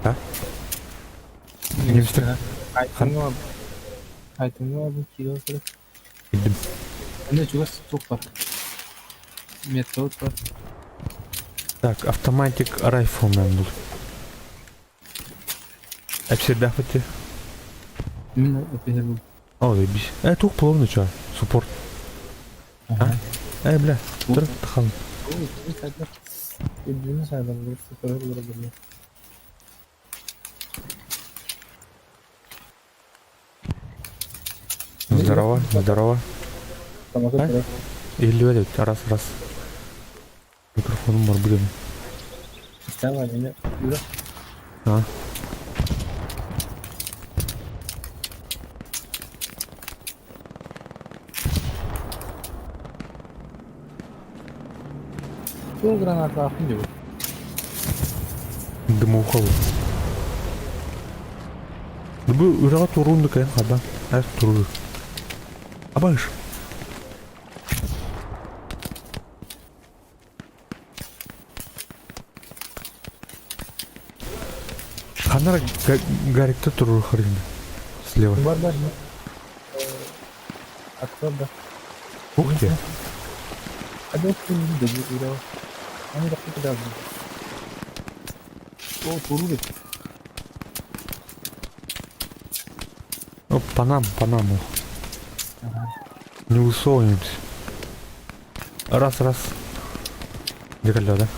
А? Немецтер. Айтыңа Айтыңа бу кире керек. Билдим. Анда чугас тук бар. Метод бар. Так, автоматик райфлмен был. Әпсердәфәте. Мин опять бу. О, заебись. Тух полный чё? Суппорт. А? Бля, тұр, тықалым. Здорово, здорово. А? Или раз, раз. Микрофоном бар бүгін. А? Сол граната ақын деп. Дымоухал. Бу үрэҕэ туруун кайын хадан. Эр туруу. Абаш. Ханара гарикта туруу харин. Слева. Бар бар. Актер да. Ух ты. Hadi okuyun da bu ura. Hani da kadar. О, туру О, по нам, по нам. Не высовываемся. Раз, раз. Где кольцо, да?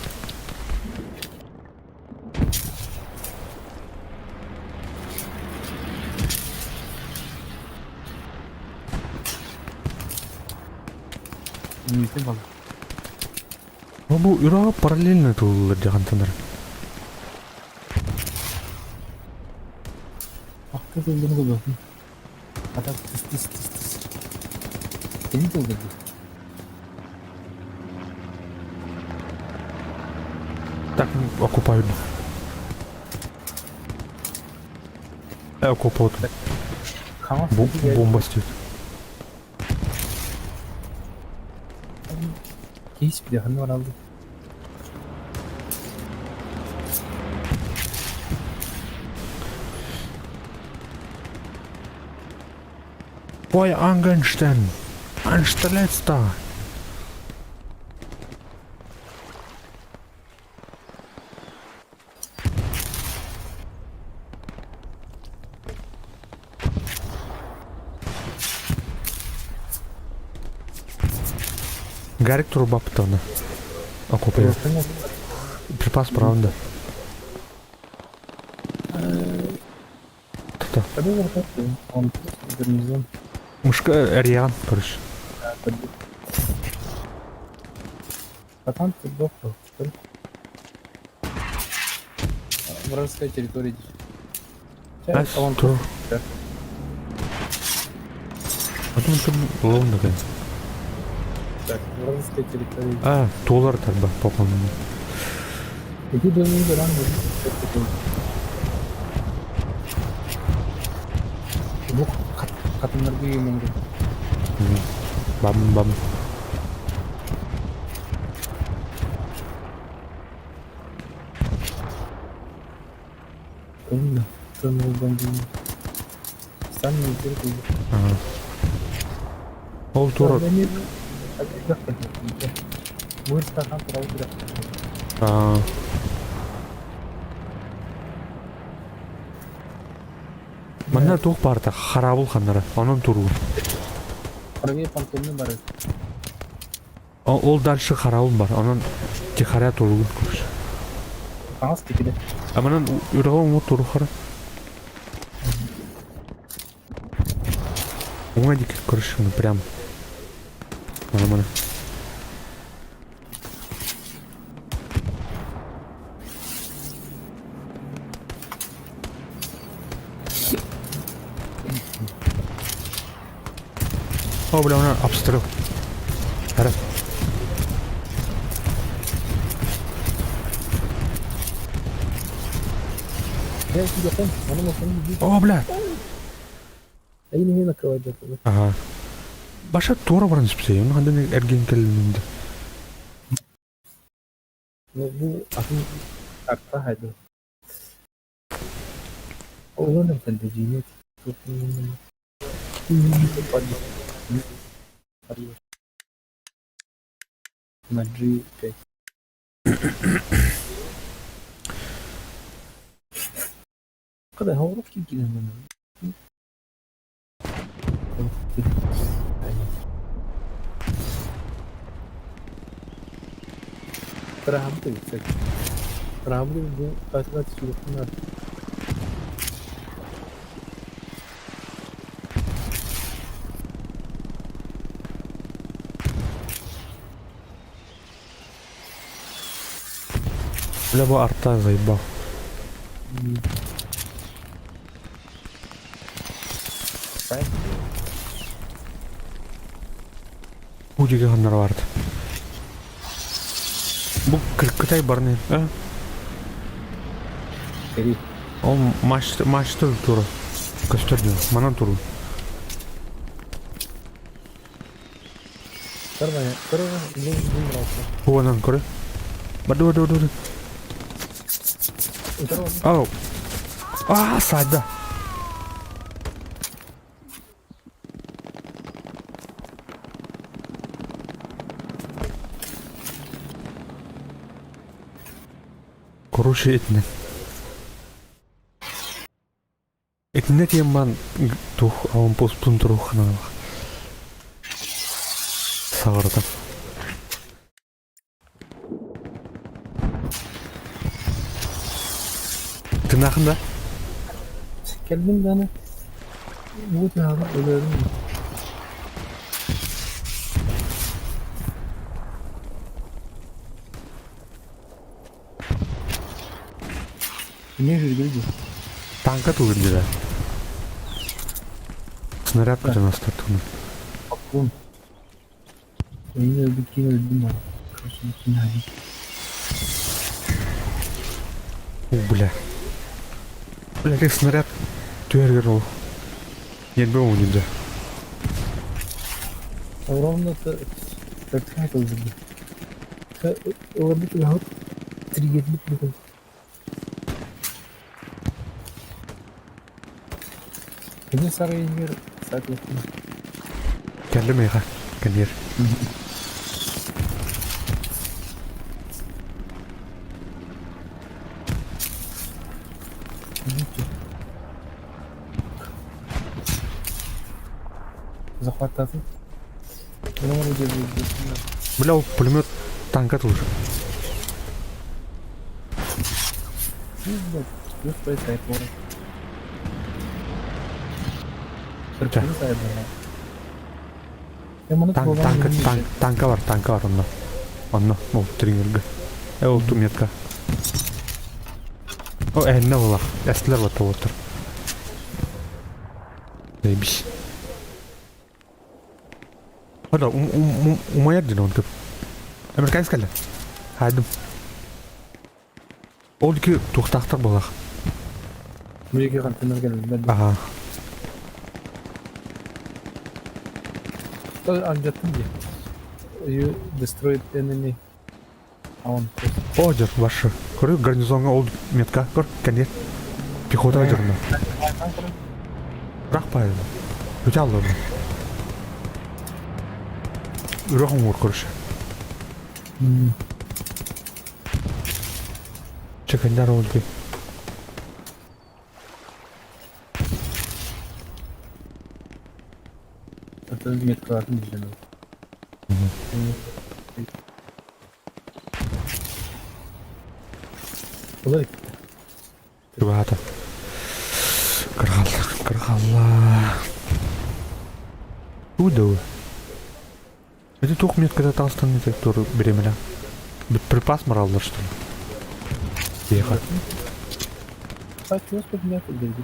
Не бар. Ну, бу үрэҕэ параллельно туллар дьахантанар. Акты тылдыры да. Ата тыс тыс тыс тыс. Кини тылдырды. Так, окупают. Окупают. Бомба стоит. Кейс bir hani var aldı. Ой, Ангенштейн! Аншталецта! Гарик труба птана. Окупил. Припас правда. Та-та. Мушка Ариан, короче. Потом ты Вражеская территория. А, тур. А там там ловно. Так, вражеская территория. А, туолар тарба, по-моему. Иди до них рано будет. Бу хатыннарга үймөнге. Бам бам. Помню, цену бомбили. Сами не терпели. Ага. Ол тура. Аа. Манна туох баарта хараабыл ханнара, онон туруу. Правее понтонны бары. Ол дальше хараабыл бар, онон тихаря туруугун короче. Аас китиле. А манан үрэҕэ уҥа туру хара. Уҥа диэки короче, прям. Мана мана. О, бля, она обстрел. Ара. О, бля. Ага. Баша туора баран исписэй, ону хандан эргин кэллинди. Бу атын карта хайды. Олорун кэлбэдьиинэ На G5. Когда говоровки кинули. Правда, бу катгат сүрүкнар. Бля, бу арта заебал. Бу диги ханнар барды. Бу Кытай барны, а? Ол мачты, мачты тура. Көстөрдү, манан туру. Буонан көрө. Барды, барды, барды. Ау. А, сайда. Короче, этинен. Этинне тиэн бан тух аванпоспун турух ханалах. Саҕарытан. Тынаахын да? Кэллим даҕаны бу тыаҕа өлөрүм Эмиэ үргүр дии. Танка тугун Снаряд көтөн астар тугун. Бу. Мин өлбүт киһи өлдүм аа. У, бля. Бля, как снаряд түһэргэр ол. Нербе оҥунда. Ровно так ылбыт. Ылбыт ылбыт триггербит бүгүн. Кини сарайыгар соответственно. Кэллим эйиэхэ. Кэлиэр. Захваттатын. Вроде бы Бля, ол пулемет танка тоже. Плюс Танк, танка, танк, танка бар, танка бар онно. Онно, ол триггерге. Э, ол ту метка. О, энне була. Эстилер бар тоботтор. Заебись. Хада умайар дин онтуп. Американец кэллэ. Хайдым. Ол ики туохтаахтар буолах. Биһиги хантан кэллилэр. Аха. Алдьаттым дии. You destroyed enemy. А он просто. О, дьэр, ваша. Көрү гарнизоҥҥа ол метка. Көр, кэнниэр. Пехота дьорно. Бырах баайым. Бүтэ алларым. Үрэх оҥуор көрүшэ. Чекеннер ол дии. Это меткаларын билдим. Олар Чугаһаата. Кырҕалла, кырҕалла. Уу да уу. Ити туох метката таҕыстан ити тур бириэмэлээх. Припас мораллар что ли? Тихо. Так, господи, нет, деньги.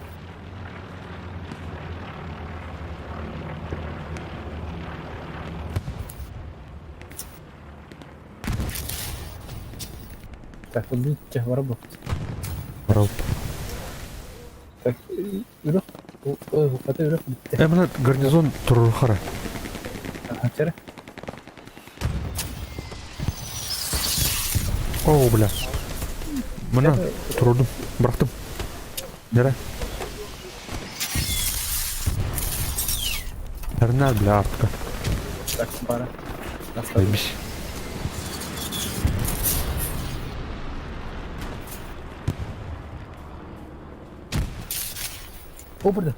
Так, вот видите, воробок. Воробок. Так, үрэх, хата үрэх бүттэ. Э, мына гарнизон турурхара. Ага, О, бля. Мына турурдум, бырахтым. Нere? Тернер, бля, артка. Так, пара. Заебись. О, бля.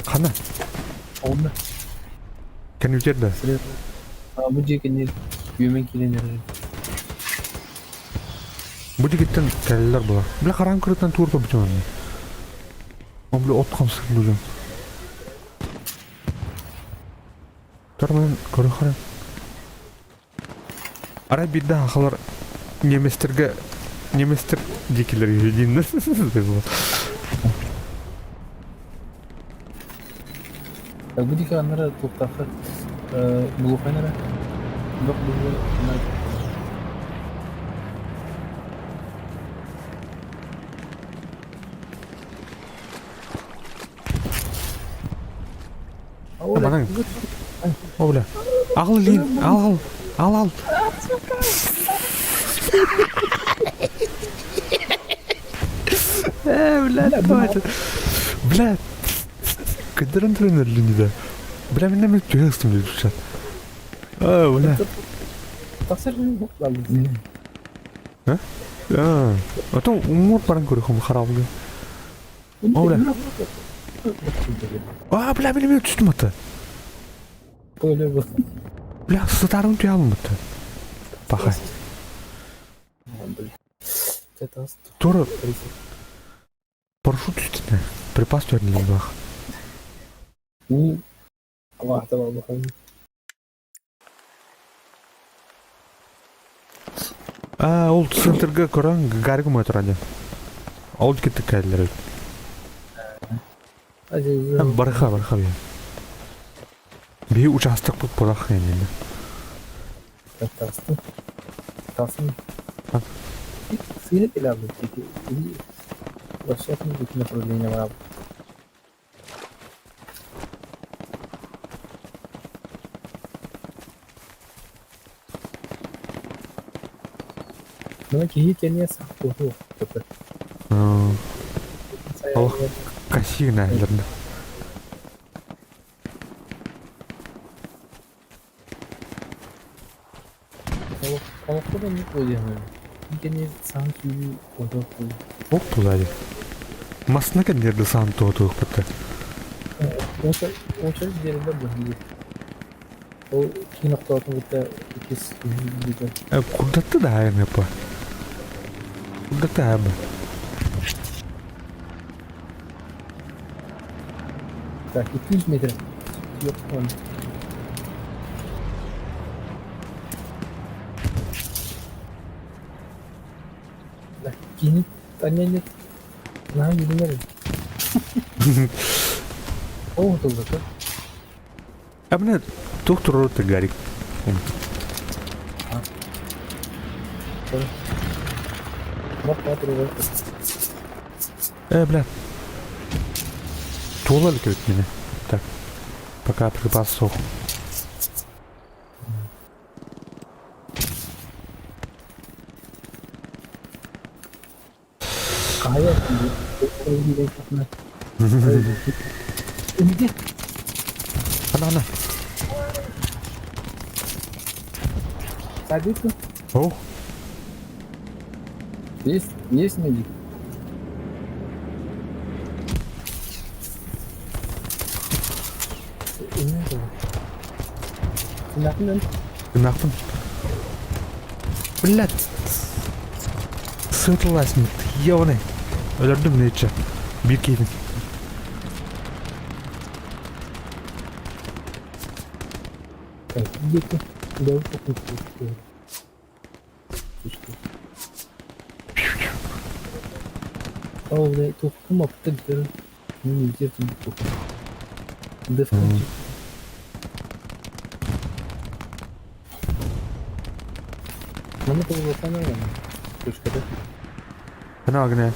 Хана? Онна. Кэнүтер да? Бу дьиэ кэннир үөмэн киирэн эрэр. Бу дьиэттэн кэлэллэр буолар. Бля хараан кырыттан туур көрбүтүм онно. О, бля, от хамсык дужум. Торман көрө харан. Арай биирдэ хахалар немецтерге немецтер диэкилэр үһү дииннэр. Бу диэки аннара туохтаахха булуохайнара бөх быһыы Манан. О, бля. Ал илиин, ал ал, ал ал. Э, бля, давайте. Бля, кыдырын тренер да. Бля, мен неме түһэ ыстым диye düşen. А, бля. А? А, а то умур баран көрөхөм харабылы. О, бля. А, бля, бля, бля, түстүм аты. Бля, сытарын түе алым бітті. Пахай. Тура парашют үстіне. Припас төрінен бақ. А, ол центрге көрөн гаргы мой турады. Ол кеттик кәлләр. Барха, барха бия. Би участок бут булах енді. Тастын. Тастын. Сыйып иләбез Вообще направление бар. Ну, киһи кэнниэ сахтуһу. Ох, кассир, наверное. Оп тулари. Масна кэннерді саан туотуох бытта. Ол киин охтоотун кытта иккис Курдатты да айын апа. Курдатты аба. Так, 200 метр. Yok, он. Да, кини таня нет. На, юдинер. О, тут зато. А бля, Тух турар Гарик. Э, бля. Туола илик меня. Так. Пока припас суох. Ана, ана. Садится? О. Есть, есть медик? Нахуй. Блядь. Сытылась, ёбаный. Өлөрдүм нече. Бир кейдин. Так, где-то. Да, О, блядь, тухкум аптык Не где-то Дефкончик. Нам это было самое Точка, да? Она огня.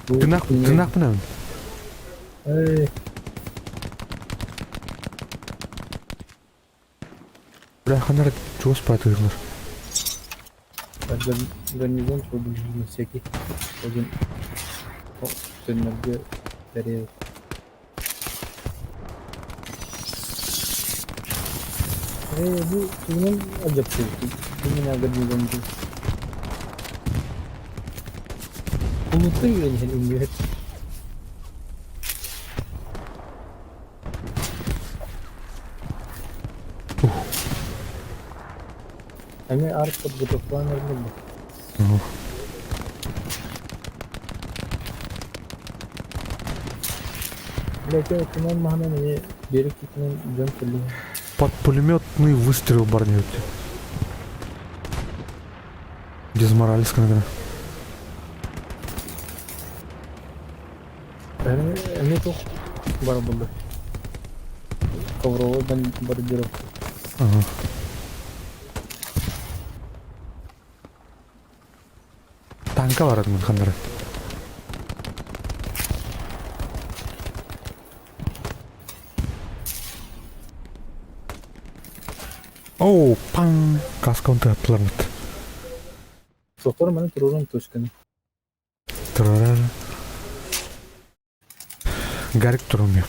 Ты нахуй, ты нахуй нам. Эй. Бля, ханар, чего спать выгнешь? Гарнизон, чтобы на всякий. Один. О, где тарелка. Эй, bu bunun acaba Bunun гарнизон. Unuttum beni indi. Они арт подготовка нормально. Блять, я тунан махана мне берег тунан жон келли. Под пулеметный выстрел барнет. Дезморалис наверное. Они тут барбулы. Ковровой бомбардировка. Ага. Танка бар мын хандары. Оу, паң! Каска он аттылармыт. Сохтор маны турурун точканы. Турар. Гарик турум yok.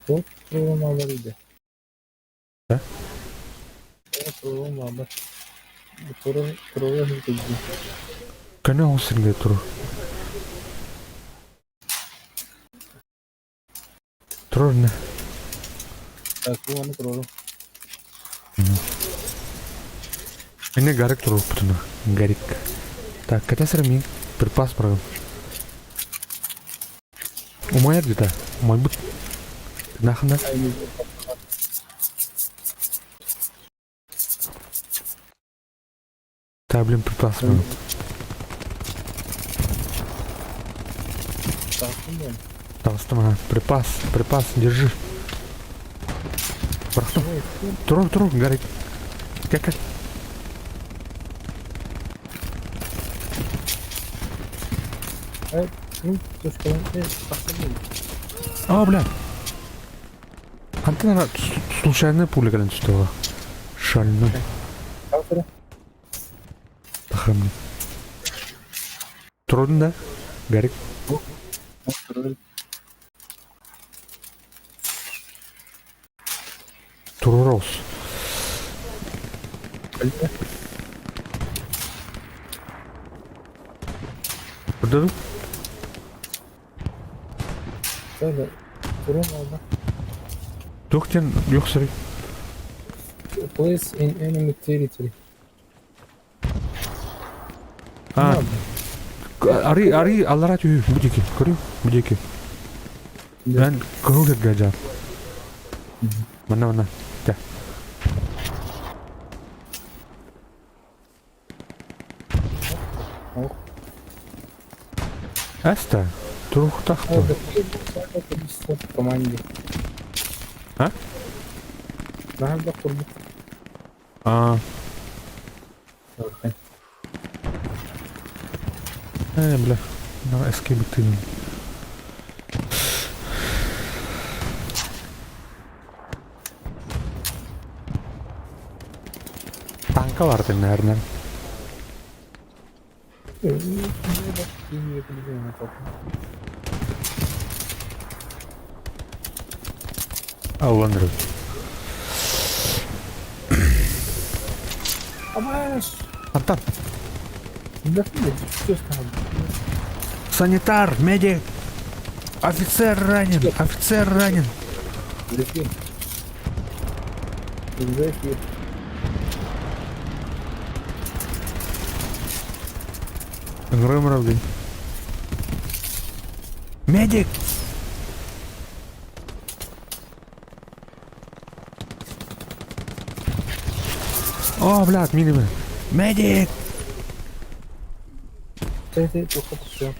Тут турурун алар иде. Да? Турурун алар. Турурун турурун хилтеги. Кане осырге туру. Турur не? Так, bu аны турурун. Эне Гарик туру путуна. Гарик. Так, хотя мин припас программ. Умайар где-то. Умай бут. Нахна. Так, блин, припас программ. Так, припас, припас, держи. Брахту. Туру, туру, Гарик. Как, как? А, бля. Антон, случайная пуля кэлэн түстэ Шальной. Тахамны. Трудно, да? Гарик. Турурос. Burada Туох диэн yok сырый. Place in enemy territory. А, ари, ари, аллара түйі, будеки, көрю, будеки. Мен кырыл гаджа. Мана, мана, тя. Эста, Туруохтаах А, дуо? да какое количество в команде? А? Наһаа курдук. Аа. Э, бля. Давай эскебитин. Танка бар наверное. Алланры. Антон. Санитар, медик. Офицер ранен, офицер ранен. Зефир. Зефир. Грым Медик! О, блядь, мини Медик! Ты, все.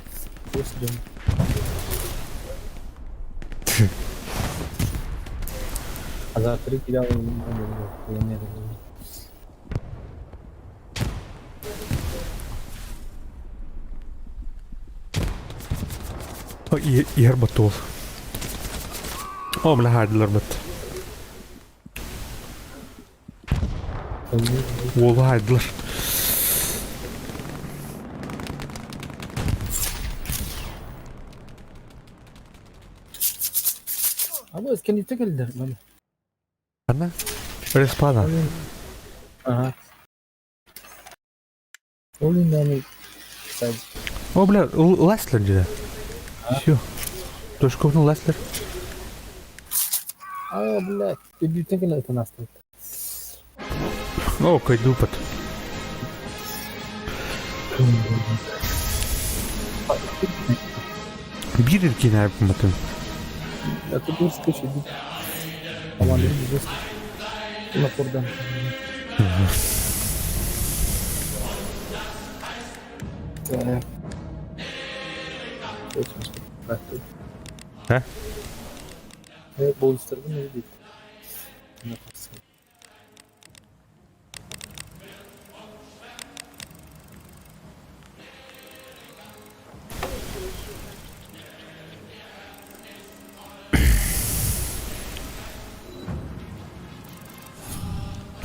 А за три кидал, я не Иһэр баттуол. О, бля, хаадылар бат. Уолу хаайдылар. А вот кэнниттэн кэллилэр маны. Ханна? Респана. Ага. Ол иннаны О, бля, Леслер дии. Все. Точковну Леслер. А, блядь, үрдүттэн кэлэн ытан астыбыт. О, кайдупат. Биир киинэ матын. А ты будешь скачать. Команда здесь. Лапордан. Так. А? Монстрды не видит.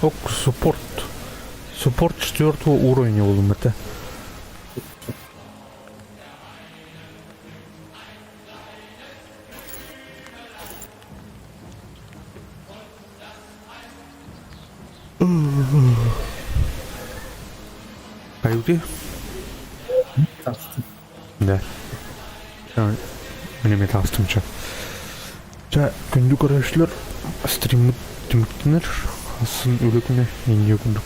Ок, суппорт. Суппорт четвертого уровня буллум это. Каюты? Да. Мне металстым ча. Ча, күндү көрөшлөр стриммит түмүктөнөр. Асын үлүкүнө инде күндүк.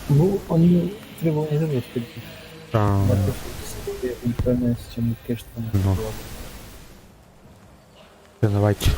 Ну, они требования не А, Неправильная система кэш там. Ну. Давайте.